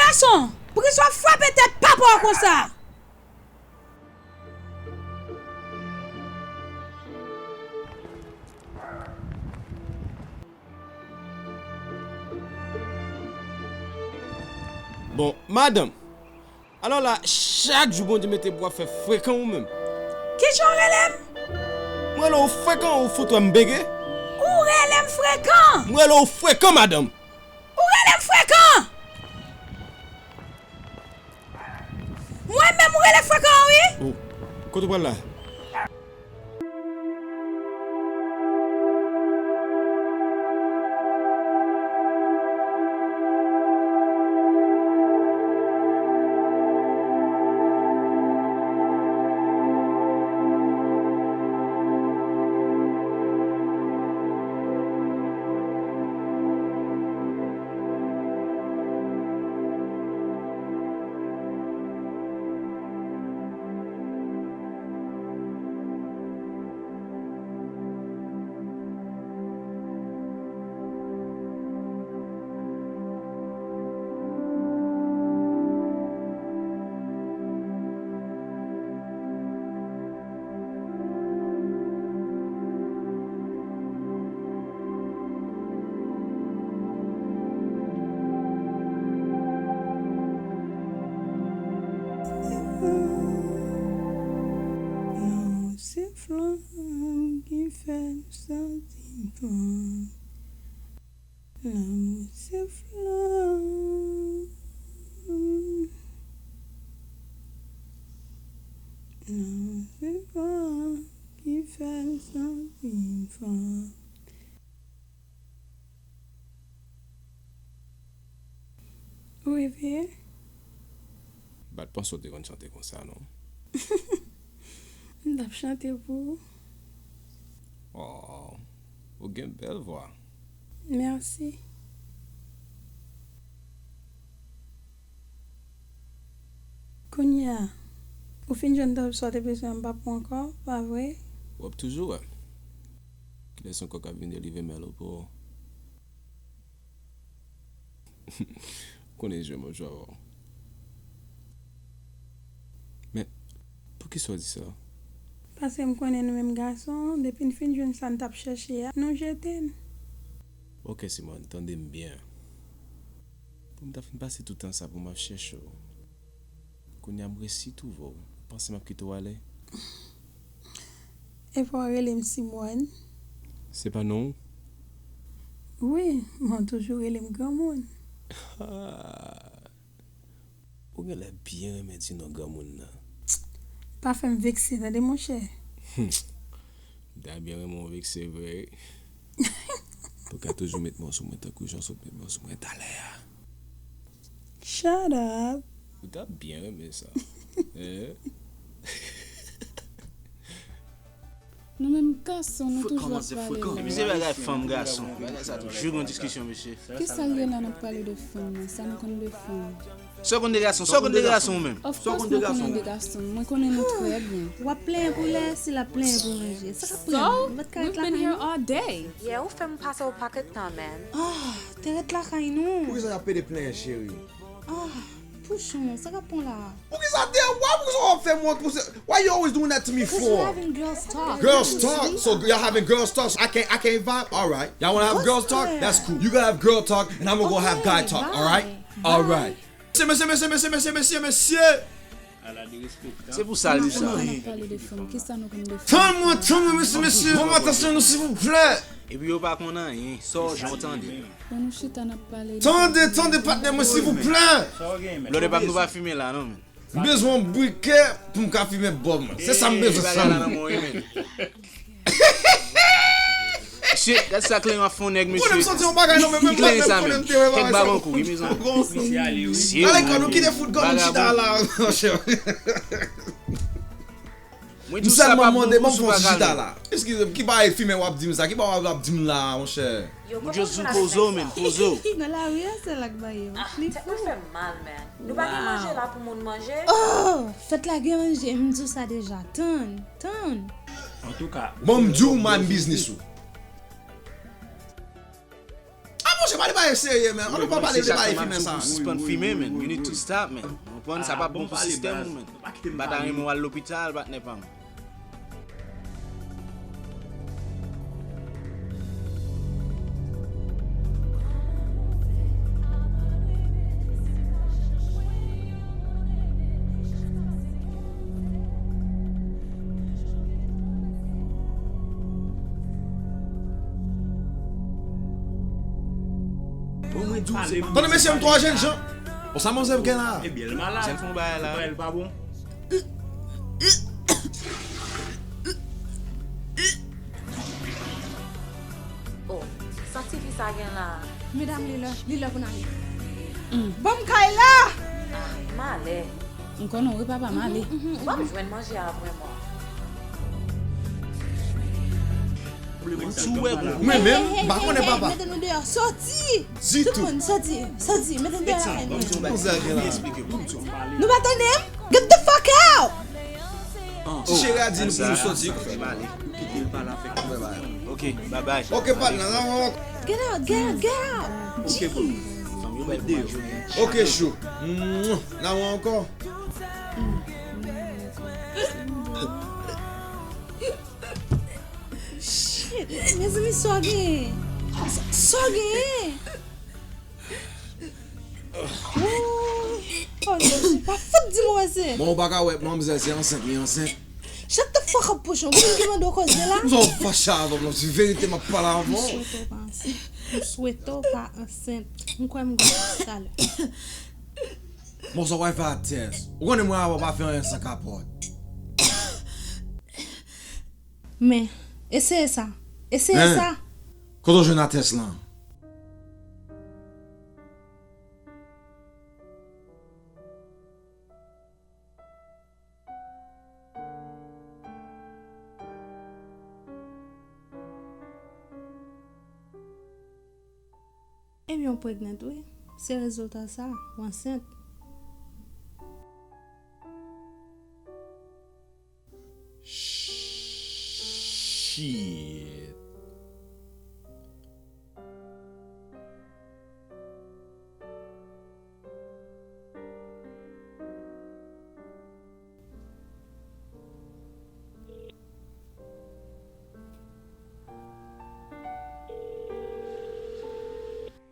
Gason, poukisa w ap frape tèt papa w konsa? Bon, madanm, alò la, chak jou Bondye mete pou w ap fè frekan ou menm. Kijan w rele m? M rele w frekan ou fout wè m bege? Ou rele m frekan? M rele w frekan, madanm. Ou rele m frekan? Mwen menm ou rele frekan wi. Oh, kote w pral la? Lanmou se flanm ki fè m santi m fò. Lanmou se flanm. Lanmou se flanm ki fè m santi m fò. Ou reveye? M pa t panse w te konn chante konsa non. M t ap chante pou ou. Oh, ou gen bèl vwa. Mèsi. Kounye a, ou fin jwenn tout sa w te bezwen, m p ap wè ankò, pa vre? W ap toujou wè m. Kilès ankò k ap vin delivre mèlo pou ou? Ou konnen jan m ap jwe avè w. Men, poukisa w di sa? Paske m konnen nou menm gason, depi n fin jwenn sa n t ap chèche a, nou jete n. Ok, Simone, tande m byen. Pou m ta fin pase tout tan sa pou m ap chèche w. Kounye a m resi twouve w. Ou panse m ap kite w ale? Epa w rele m Simone? Se pa non w? Wi, men w toujou rele m granmoun. Ou genlè byen renmen di non granmoun nan. Pa fè m vekse tande monchè. M ta byen renmen w vekse vre wi. Pou ka toujou met men w sou mwen tankou jan w sot met men w sou mwen talè a. Shut up. Ou ta byen renmen sa. Eh? Nou menm gason, nou toujou ap pale. Epi se bagay fanm gason. Bagay sa toujou gon diskisyon, mesye. Kisa l ye la n ap pale de fanm nan? Sa nou konn de fanm? Sa w konn de gason? Sa w konn de gason ou menm? Of course mwen konnen de gason. Mwen konnen nou trè byen. W ap plenyen pou lè, si l ap plenyen pou manje. Sa k ap pran nou? Nou pa t ka ret la kay nou? Yeah, ou fè m pase yon pakèt tan, man. Ah, te ret la kay nou. Poukisa y ap pede plenyen, cheri? Ah, pouchon, sa k ap pran w la? Poukisa te wè? Poukisa w ap fè m wont konsa? Why you always doing that to me for? Girls talk. Girls talk. So y'all having girls talk. So I can't, I can't vibe. All right. Y'all wanna have girls talk? That's cool. You gonna have girl talk, and I'm gonna go have guy talk. All right. All right. Mesye, mesye, mesye, mesye, mesye, mesye, mesye. Se pou sa l di sa. Tann mwen, tann mwen, mesye, mesye. Ban m atansyon nou, silvouplè. Epi yo pa konn anyen. Sa w jan w tande. Bon, nou chita n ap pale. Tande, tande, patnè mwen, silvouplè. Blòdè pa m nou pa fimen la, non, men. M bezwen yon brikè pou m ka fimen bòb mwen. Se sa m bezwen sèlman. Shit, gad sa kleren ap fè yon nèg, mesye. Ou konnen m santi yon bagay non, men menm lè menm konnen m te wè bagay sa. Kèk babankou, wi, mezanmi. Ale kò nou kite fout kò nou chita la, monchè. M sèlman mande, ban m fè yon ti chita la. Eskize m, ki bagay fimen w ap di m sa? Ki bagay w ap di m la, monchè? Yo, kòman w fè la fè sa? Nan lari a, sèl la k ba yo. Ah, tèt mwen fè m mal, man. Nou pa gen manje la pou moun manje? Oh, fèt la gen manje, m di w sa deja. Tann, tann. Antouka, bon, m di w mind business ou. Ah, monchè, pale, Ay, serye, men. Ann pa pale de bagay fimen sa. Sispann fimen, men. You need to stop, men. Ou konprann, sa p ap bon pou sistèm ou, men. M pa ta renmen w al lopital, patnè pa m. Bon, mwen di w, se pa... Tande, mesye, m twa jèn jan. Bon, sa manzè gen la? Ebyen, l malad. Jèn fè yon bagay la. L pa bon. Oh, sa tifi sa gen la? Medam, li lè, li lè pou n ale. Ban m kay la! Ah, malè. M konnen w wi papa, m ale. W ap jwenn manje a vrèman. Mwen menm, m pa konnen papa. Mete nou deyò, soti! Ditou. Tout moun, soti, soti, mete nou deyò lakay mwen. Nou pa tande m? Get the fuck out! Ti cheri a di nou pou nou soti. Kite l pale avèk mwen. Ok, bye bye. Ok, patnè, n a wè ankò. Get out, get out, get out! Ok, bro. Fanm yo mèt deyò. Ok, chou. N a wè ankò. Shit, mezanmi, sa w genyen? Sa w genyen? Ooh, oh, Jezi, pa fout di m w ansent. Bon, ou pa ka wè manmzèl se ansent li ansent. Shut the fuck up, pouchon. Ou konn ki mande w koze la? Sa w fache avè m, non, se verite m ap pale avè w. M swete w pa ansent. M swete w pa ansent. M kwè m gen talè. Bon, sa w pral fè a tès? Ou konnen mwen avè w pa fè anyen san kapòt. Men, eseye sa. Eseye sa. Kote w jwenn a tès lan? Ebyen, w pregnant, wi. Se rezilta sa, w ansent. Shit.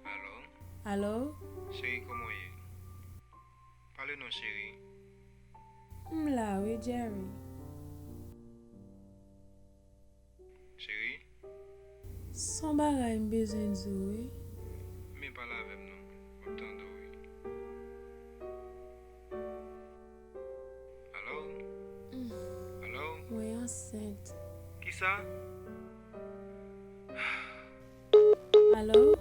Alo? Alo? Cheri, kòman w ye? Pale non, cheri. M la wi, Jerry. Cheri? S on bagay m bezwen di w wi. Men pale avè m non. M ap tande w wi. Alo? Mm. Alo? Mwen ansent. Kisa? Alo?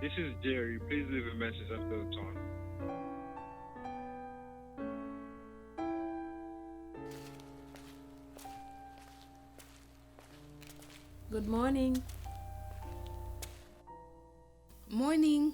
This is Jerry. Please leave a message after the tone. Good morning. Morning.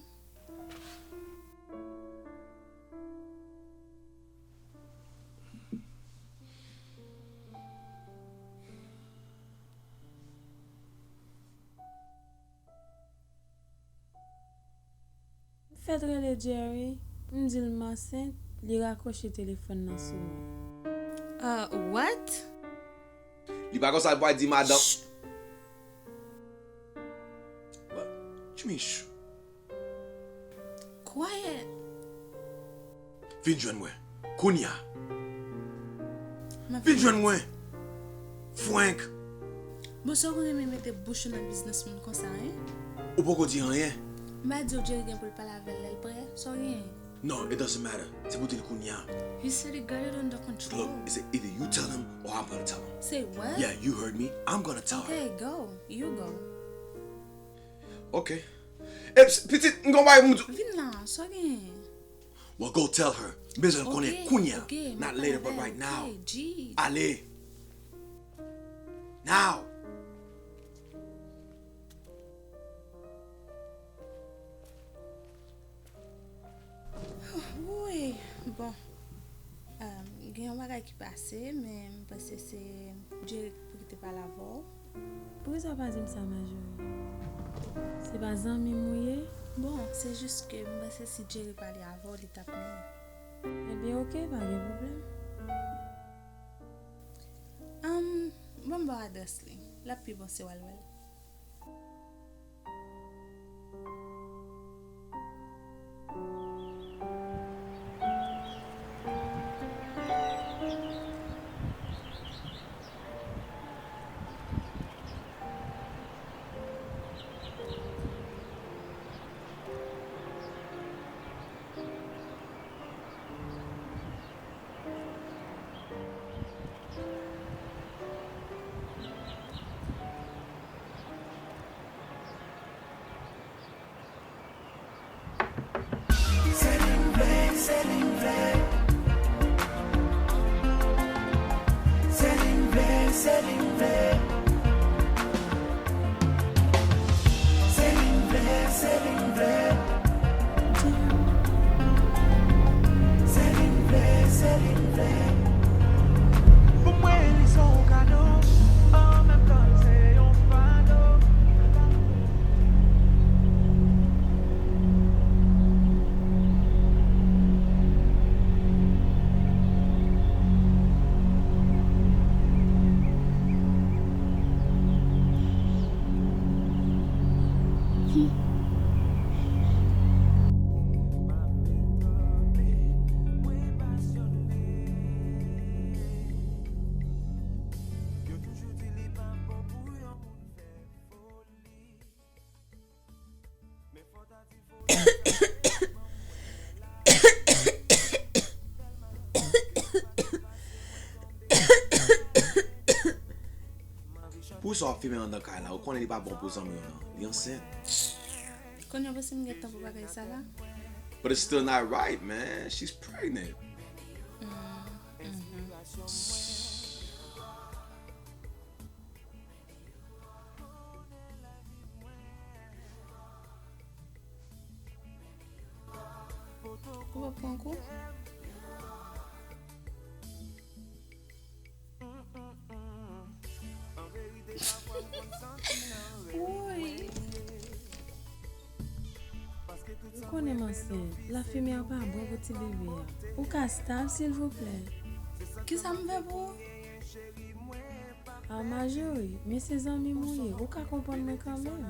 M fèk rele Jerry, m di l m ansent, li rakwoche telefòn nan sou mwen. Uh, what? Li pa konsa l pral di madanm. What? What you mean, sh- Quiet. Vin jwenn mwen. Kounye a. Vin jwenn mwen. Frank. Bon, sa w renmen mete bouch ou nan biznis moun konsa, en? Ou poko di anyen. M pa di w Jerry gen pou l pale avè l lè l prè? Sa w genyen? No, it doesn't matter. Se pou w di l kounye a. He said he got it under control. Look, it's either you tell him or I'm gonna tell him. Say what? Yeah, you heard me. I'm gonna tell her. Okay, go. You go. Ok. E, pitit, m gon bagay pou m di w. Vin la, sa w genyen? Well, go tell her. M bezwen l konnen kounye a. Not later, but right now. Ale. Now. Wi, bon. Gen yon bagay ki pase, men m panse se Jerry pou ki te pale avè w. Poukisa w pa di m sa, Majori? Se pa zanmi m ou ye? Bon, se jis ke m panse si Jerry pale avè w, li t ap miyè. Ebyen, oke, pa gen pwoblèm. Ann, ban m ba w adrès li. L ap pi bon si w al wè l. Poukisa w ap fimen anndan kay la? Ou konnen li pa bon pou zanmi w nan. Li ansent. Kounye a w panse m gen tan pou bagay sa la? But it's still not right, man. She's pregnant. Ou pa pran kou? Woy. Ou konnen m ansent. Lafimen an pa bon pou ti bebe a. Ou ka stop, silvouplè? Kisa m fè pou ou? A, Majori, men se zanmi m ou ye, ou ka konprann mwen kanmenm.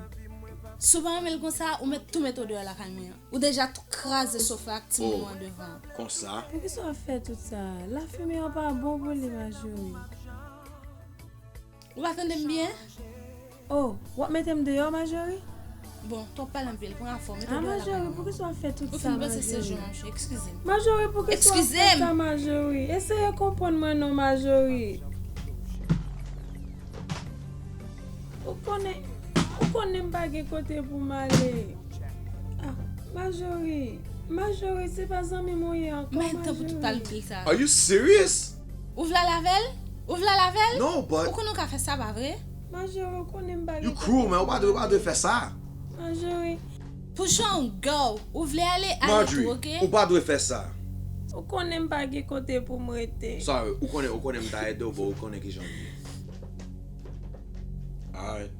Si w pa renmen l konsa, ou mèt tou mete w deyò lakay mwen an. Ou deja tou kraze sofa ak timoun yo an devan. Konsa? Poukisa w ap fè tout sa? Lafimen an pa bon pou li, Majori. Ou pa tande m byen? Oh, w ap mete m deyò, Majori? Bon, twòp pale anpil, pran afè w, mete w deyò lakay mwen. A, Majori, poukisa w ap fè tout sa, Majori? Ou fin panse se jwèt, eskize m. Majori, poukisa w ap fè sa, Majori? Eseye konprann mwen non, Majori. Ou konnen, ou konnen m pa gen kote pou m ale. Ah, Majori, Majori, se pa zanmi m ou ye ankò, Majori. Are you serious? Ou vle al avè l? Ou vle al avè l? No, but... Ou konnen w ka fè sa, pa vre? Majori, ou konnen m pa gen... You cruel, man. Ou pa dwe, ou pa dwe fè sa. Majori. Pou jan w gou, ou vle ale, ale tou, oke? Marjorie, ou pa dwe fè sa. Ou konnen m pa gen kote pou m rete. Sorry, ou konnen, ou konnen m ta ede w, but ou konnen kijan m ye. Alright.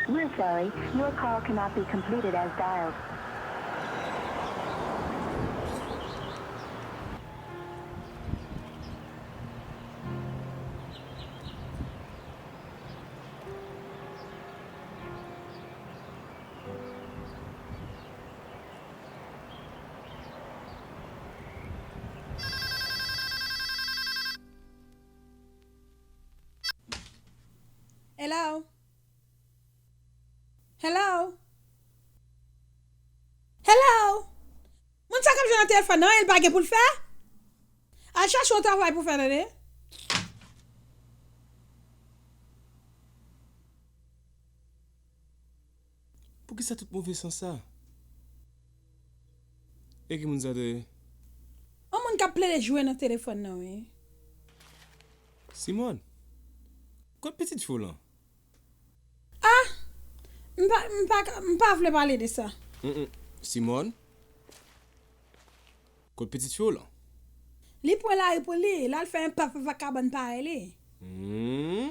We're sorry, your call cannot be completed as dialed. Hello? Hello? Hello? Moun sa k ap jwe nan telefòn nan, li pa gen pou l fè? Al chache yon travay pou fè, tande? Poukisa tout move sans sa? E ki moun sa te ye? Yon moun k ap plede jwe nan telefòn nan, wi. Simòn, kot pitit fi w lan? Ah! M pa, m pa ka, m pa vle pale de sa. Mm, mm. Simòn, kot pitit fi w lan? Li pran lari pou li, l al fè yon papa vakabann parèy li. Hmm.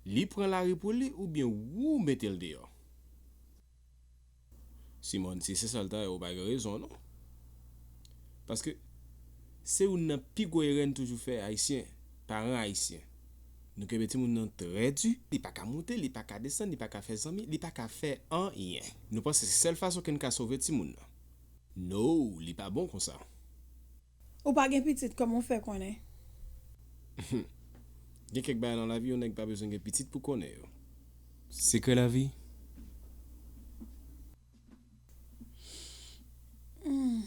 Li pran lari pou li oubyen ou mete l deyò? Simòn, si se sa l ta ye, ou pa gen rezon, non. Paske se youn nan pi gwo erè n toujou fè, Ayisyen, paran ayisyen. Nou kenbe timoun nan trè di, li pa ka moute, li pa ka desann, li pa ka fè zanmi, li pa ka fè anyen. Nou panse se sèl fason ke n ka sove timoun nan. No, li pa bon konsa. Ou pa gen pitit, kòman w fè konnen? Gen kèk bagay nan lavi, yon nèg pa bezwen gen pitit pou konnen yo. Sekrè lavi. Hmm.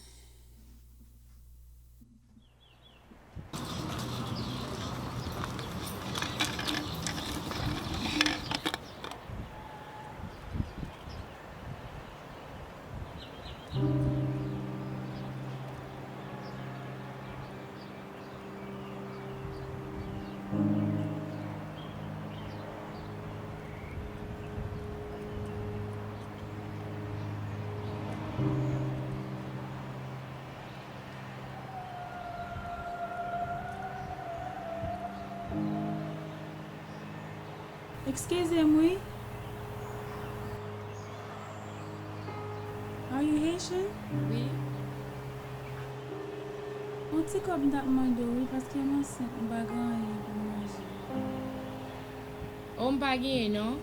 Eskize m, wi. Are you Haitian? Wi. Yon ti kòb m t ap mande w, wi, paske m ansent, m pa gen anyen pou m manje. O, m pa genyen, non.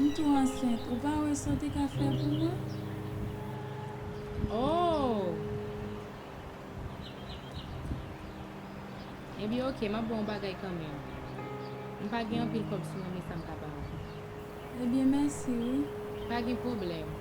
M tou ansent. Ou pa wè sa w te ka fè pou mwen? O! Ebyen, oke, m ap ba w yon bagay kanmenm. M pa gen anpil kòb sou mwen, men sa m ka ba w. Ebyen, mèsi, wi. Pa gen pwoblèm.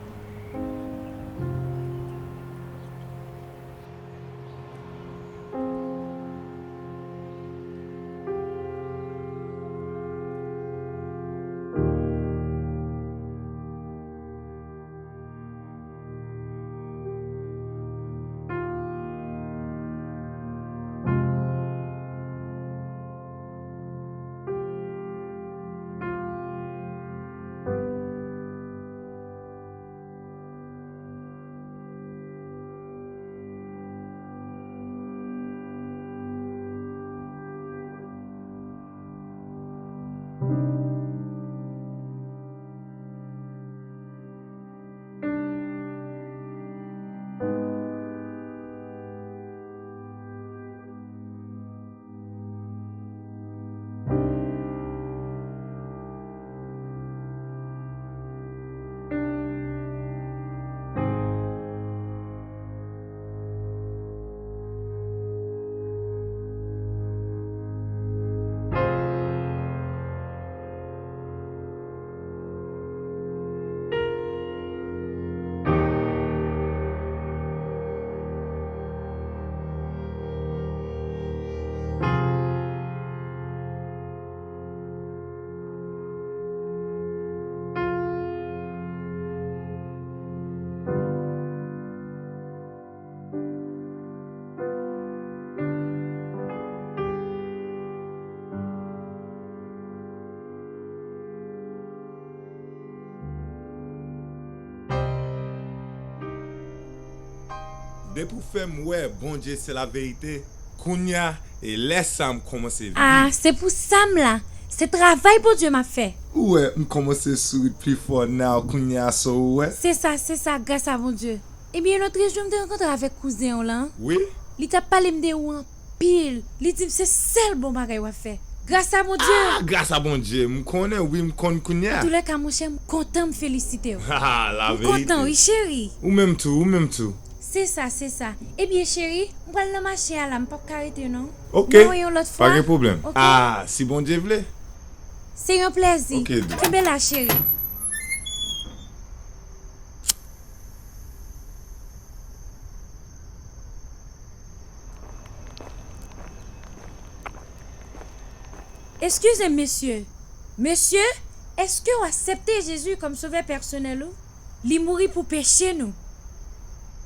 Depi w fè m wè Bondye se laverite, kounye a, e lè sa a m kòmanse viv. Ah, se pou sa m la. Se travay Bondye m ap fè. Ou wè, m kòmanse souri pli fò now kounye a, so ou wè. Se sa, se sa, gras a Bondye. Ebyen, lòt jou m te rankontre avèk kouzen w lan. Wi? Li t ap pale m de ou anpil. Li di m se sèl bon bagay w ap fè. Gras a Bondye. Ah, gras a Bondye. M konnen, wi, m konn kounye a. Antoulèka, monchè, m kontan, m felisite w. Ha, ha, la verite. M kontan, wi, cheri. Ou menm tou, ou menm tou. Se sa, se sa. Ebyen, cheri, m pral nan mache a la, m p ap ka rete, non. Ok. N a wè yon lòt fwa. Pa gen pwoblèm. Ok. Ah, si Bondye vle. Se yon plèzi. Ok, dou. Kenbe la, cheri. Eskize m, mesye. Mesye, èske w aksepte Jezi kòm Sovè pèsonèl ou? Li mouri pou peche nou.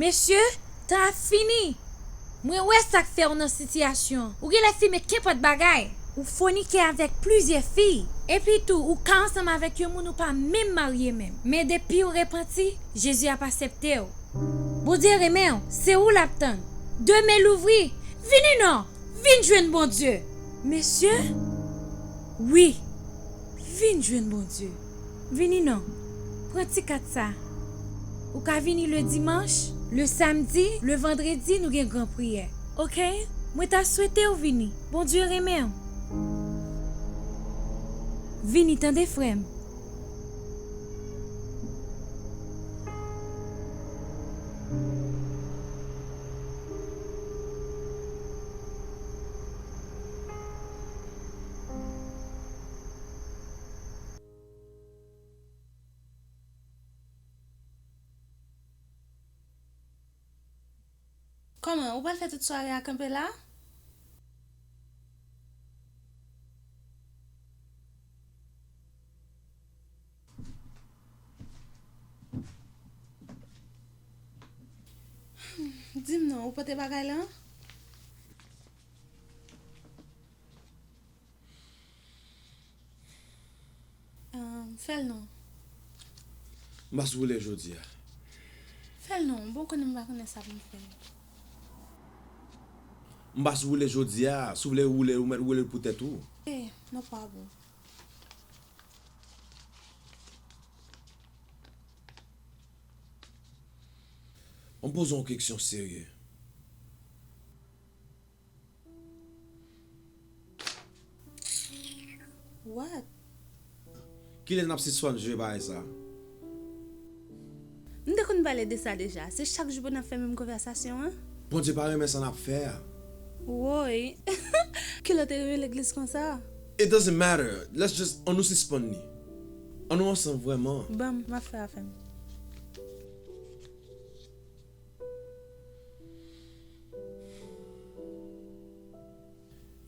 Mesye, tan ap fini. Mwen wè sa k fè w nan sitiyasyon an. Ou genlè fimen kenpòt bagay. Ou fònike avèk plizyè fi. Epi tou, ou ka ansanm avèk yon moun ou pa menm marye menm. Men depi w repanti, Jezi ap aksepte w. Bondye renmen w, se ou l ap tann. De men louvri, vini non, vin jwenn Bondye. Mesye, wi, vin jwenn Bondye. Vini non, pran ti kat sa. Ou ka vini le dimanch, le samdi, le vandredi, nou gen gran priyè. Ok? Mwen ta swete w vini. Bondye renmen w. Vini tande, frè m. Kòman, ou pral fè tout sware a kanpe la? Di m non, ou pote bagay la? Ahn, fè l non. M pa sou woule jodi a. Fè l non, bon konnen m pa konnen sa pou m fè. M pa sou woule jodi a, si w vle woule, ou mèt woule l pou tèt ou. Eh, no problem. An poze yon keksyon serye. What? Kilè n ap sispann jwe bagay sa? M te konn pale de sa deja. Se chak jou pou n ap fè menm konvèsasyon an? Bondye pa renmen sa n ap fè a. Woy! Kilè w te renmen legliz konsa? It doesn't matter. Let's just, ann nou sispann li. Ann nou ansanm vrèman. Ban m, m ap fè afè m.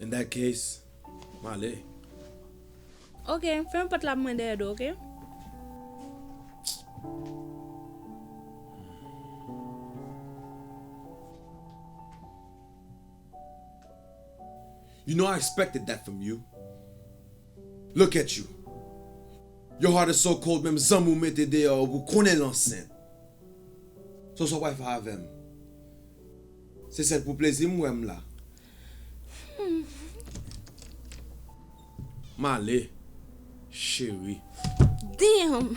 In that case, m ale. Ok, fèmen pòt la pou mwen dèyè do, ok? You know I expected that from you. Look at you. Your heart is so cold, menm zanmi w mete deyò pou konnen l ansent. So sa w pral fè avè m? Se sèl pou plezi m wè m la. M ale, cheri. Damn!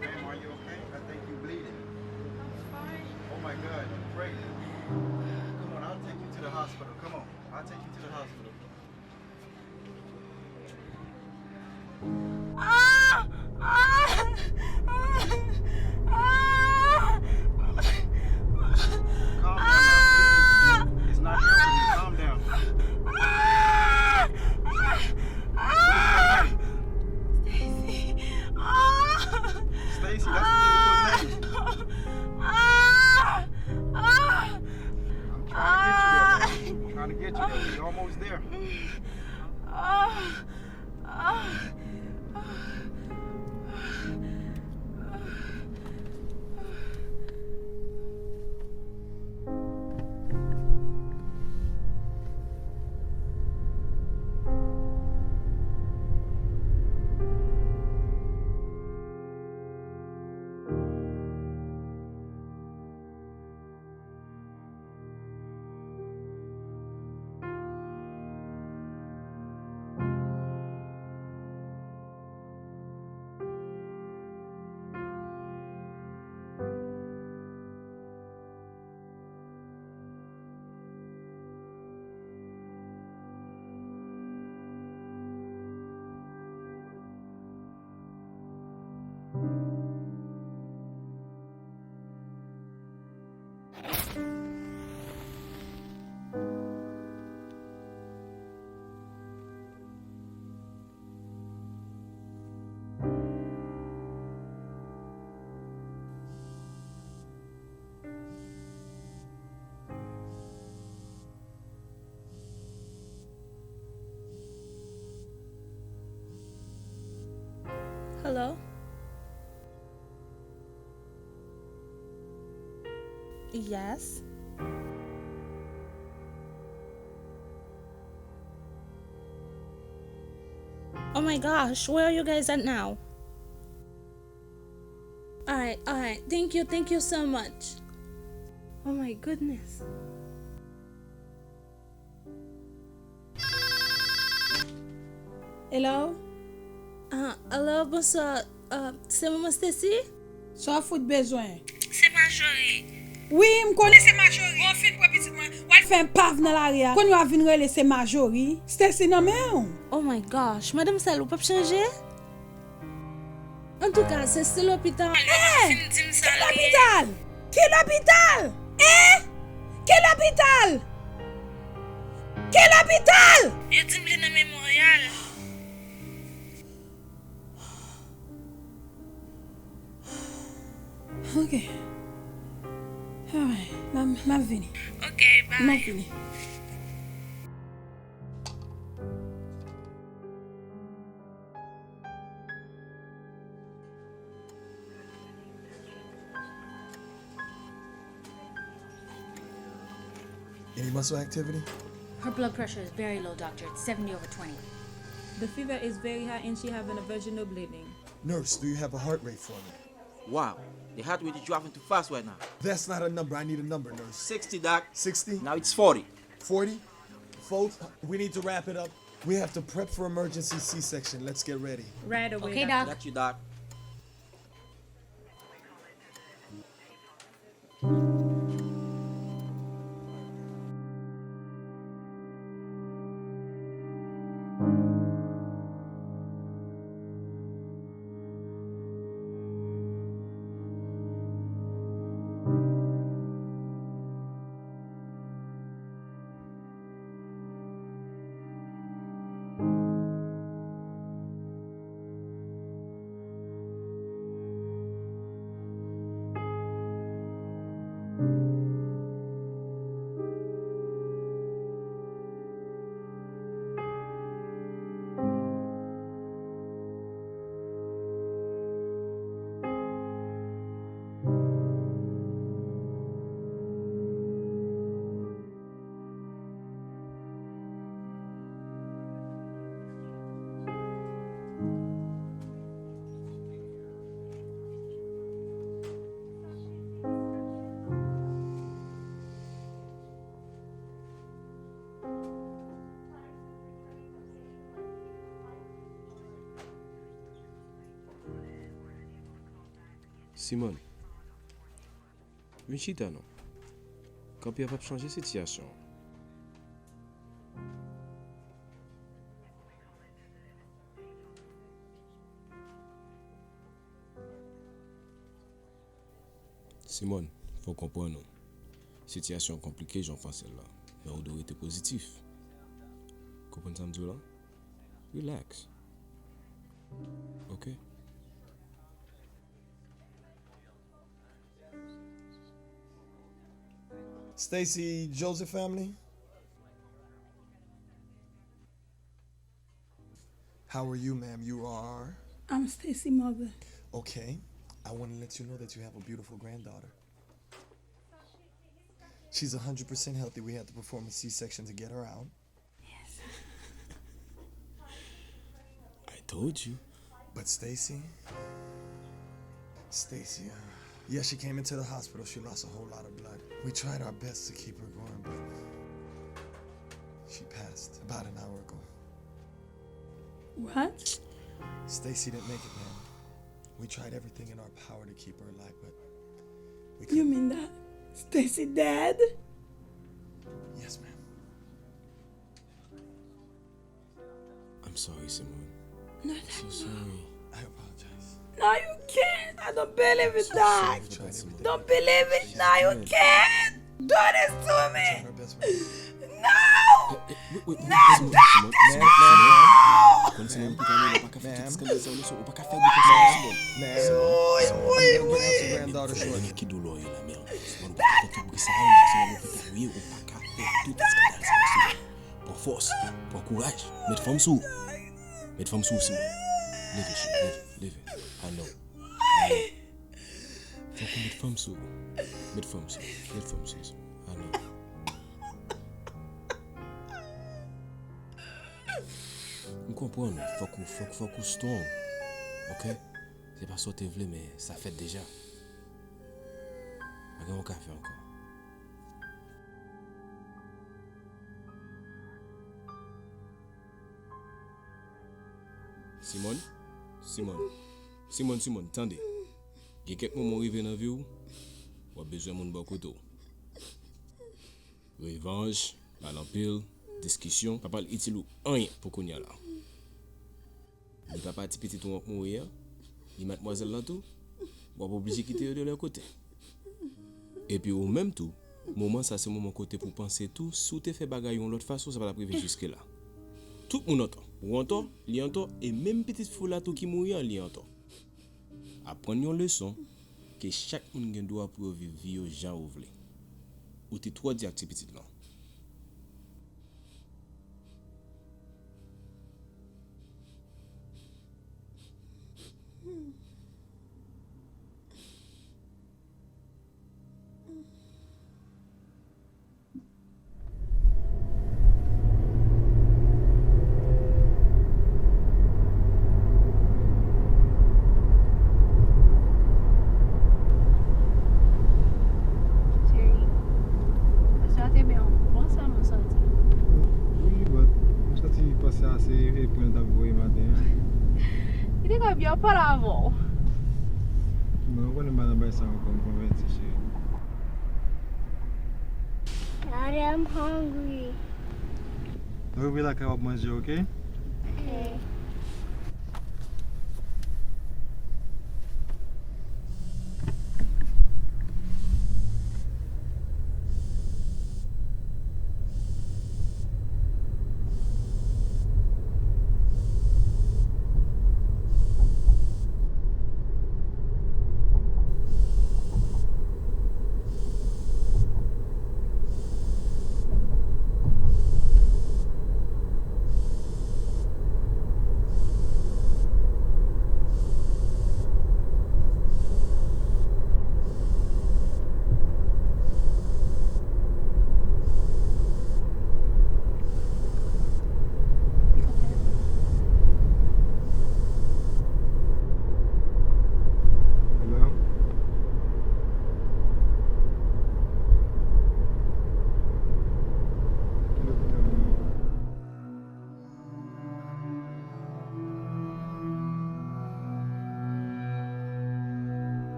Ma'am, are you okay? I think you're bleeding. I'm fine. Oh my God, you're pregnant. Come on, I'll take you to the hospital. Come on, I'll take you to the hospital. Ah! Ah! Ah! Calm down, ma'am. It's not helping you. Calm down. Ah! Ah! Stacy! Ah! Stacy, that's a beautiful name. Ah! Ah! I'm trying to get you there, man. I'm trying to get you there. We almost there. Ah! Ah! Ah! Hello? Yes. Oh my gosh, where are you guys at now? Alright, alright. Thank you, thank you so much. Oh my goodness. Hello? Ah, hello, bonswa. Ah, se manman Stacy? Sa w fout bezwen? Se Majori. Wi, m konnen se Majori. Bon, fin pran pitit mwen. W al fè enpav nan lari a. Kounye a w vin rele se Majori. Stacy nan men w. Oh my gosh, madanm sa, ou p ap chanje? Antouka, se, se lopital. Yo pa fin di m sa. Ki lopital? Ki lopital? Hein? Ki lopital? Ki lopital? Yo di m li nan Memoryal. Ok. Ay, m, m ap vini. Ok, bye. M ap vini. Any muscle activity? Her blood pressure is very low, doctor. It's seventy over twenty. The fever is very high and she having a vaginal bleeding. Nurse, do you have a heart rate for me? Wow, the heart rate is dropping too fast right now. That's not a number. I need a number, nurse. Sixty, doc. Sixty? Now it's forty. Forty? Folks, we need to wrap it up. We have to prep for emergency C-section. Let's get ready. Right away, okay, doc. Got you, doc. Simone, vin chita non. Kanpe a p ap chanje sitiyasyon an. Simone, fò w konprann ou. Sitiyasyon an konplike jan w panse l la, men ou dwe rete pozitif. Konprann sa m di w la? Relax. Ok? Stacy Joseph family? How are you, ma'am? You are? I'm Stacy mother. Okay. I want to let you know that you have a beautiful granddaughter. She's one hundred percent healthy. We had to perform a C-section to get her out. Yes. I told you. But Stacy, Stacy, uh, yeah, she came into the hospital. She lost a whole lot of blood. We tried our best to keep her going, but she passed about an hour ago. What? Stacy didn't make it, man. We tried everything in our power to keep her alive, but we couldn't. You mean that Stacy dead? Yes, ma'am. I'm sorry, Simone. No, I'm so sorry. I apologize. No, you can't. I don't believe it, Doc. Don't believe it. No, you can't. Do this to me. No. No, Doc, no. Ma'am, ma'am, ma'am. Ma'am, ma'am. Ma'am, ma'am. Wi, wi, wi. Granddaughter short. Ki doulè w ye la, mèm? Simone, ou pa ka fè tout bri sa a, ou pa ka fè tout eskandal sa a, Simone. Pran fòs, pran kouraj, met fanm sou ou. Met fanm sou ou, Simone. Leve, cheri, leve, leve. Alò. Alò. Fòk ou met fanm sou ou. Met fanm sou ou. Met fanm sou ou, Simone. Alò. M konprann ou. Fòk ou, fòk, fòk ou strong. Ok? Se pa sa w te vle, men sa fèt deja. Pa gen yon ka fè ankò. Simone, Simone, Simone, Simone, tande. Gen kèk moman w rive nan vi w, w ap bezwen moun bò kote w. Revanj, pale anpil, diskisyon, pa pral itil ou anyen pou kounye a la. Ni papa ti pitit ou w ap mouri an, ni madmwazèl lan tou, w ap oblije kite yo de lè kote. Epi ou menm tou, moman sa se moman kote pou w panse tou, si w te fè bagay yon lòt fason, sa pa t ap rive jiske la. Tout moun antò. Ou antò, li antò, e menm pitit fi w la tou ki mouri an, li antò. Aprann yon leson ke chak moun gen dwa pou yo viv vi yo jan yo vle. Ou te twò di ak ti pitit lan. Cheri, pase a te byen, bon sa mwen santi. Wi, but m santi pase a se epwen l t ap voye maten an. Li te ka byen pale avè w. Bon, ou konnen m pa nan bagay sa ankò, m konvèti, cheri. Daddy, I'm hungry. Nou rive lakay w ap manje, oke? Okay.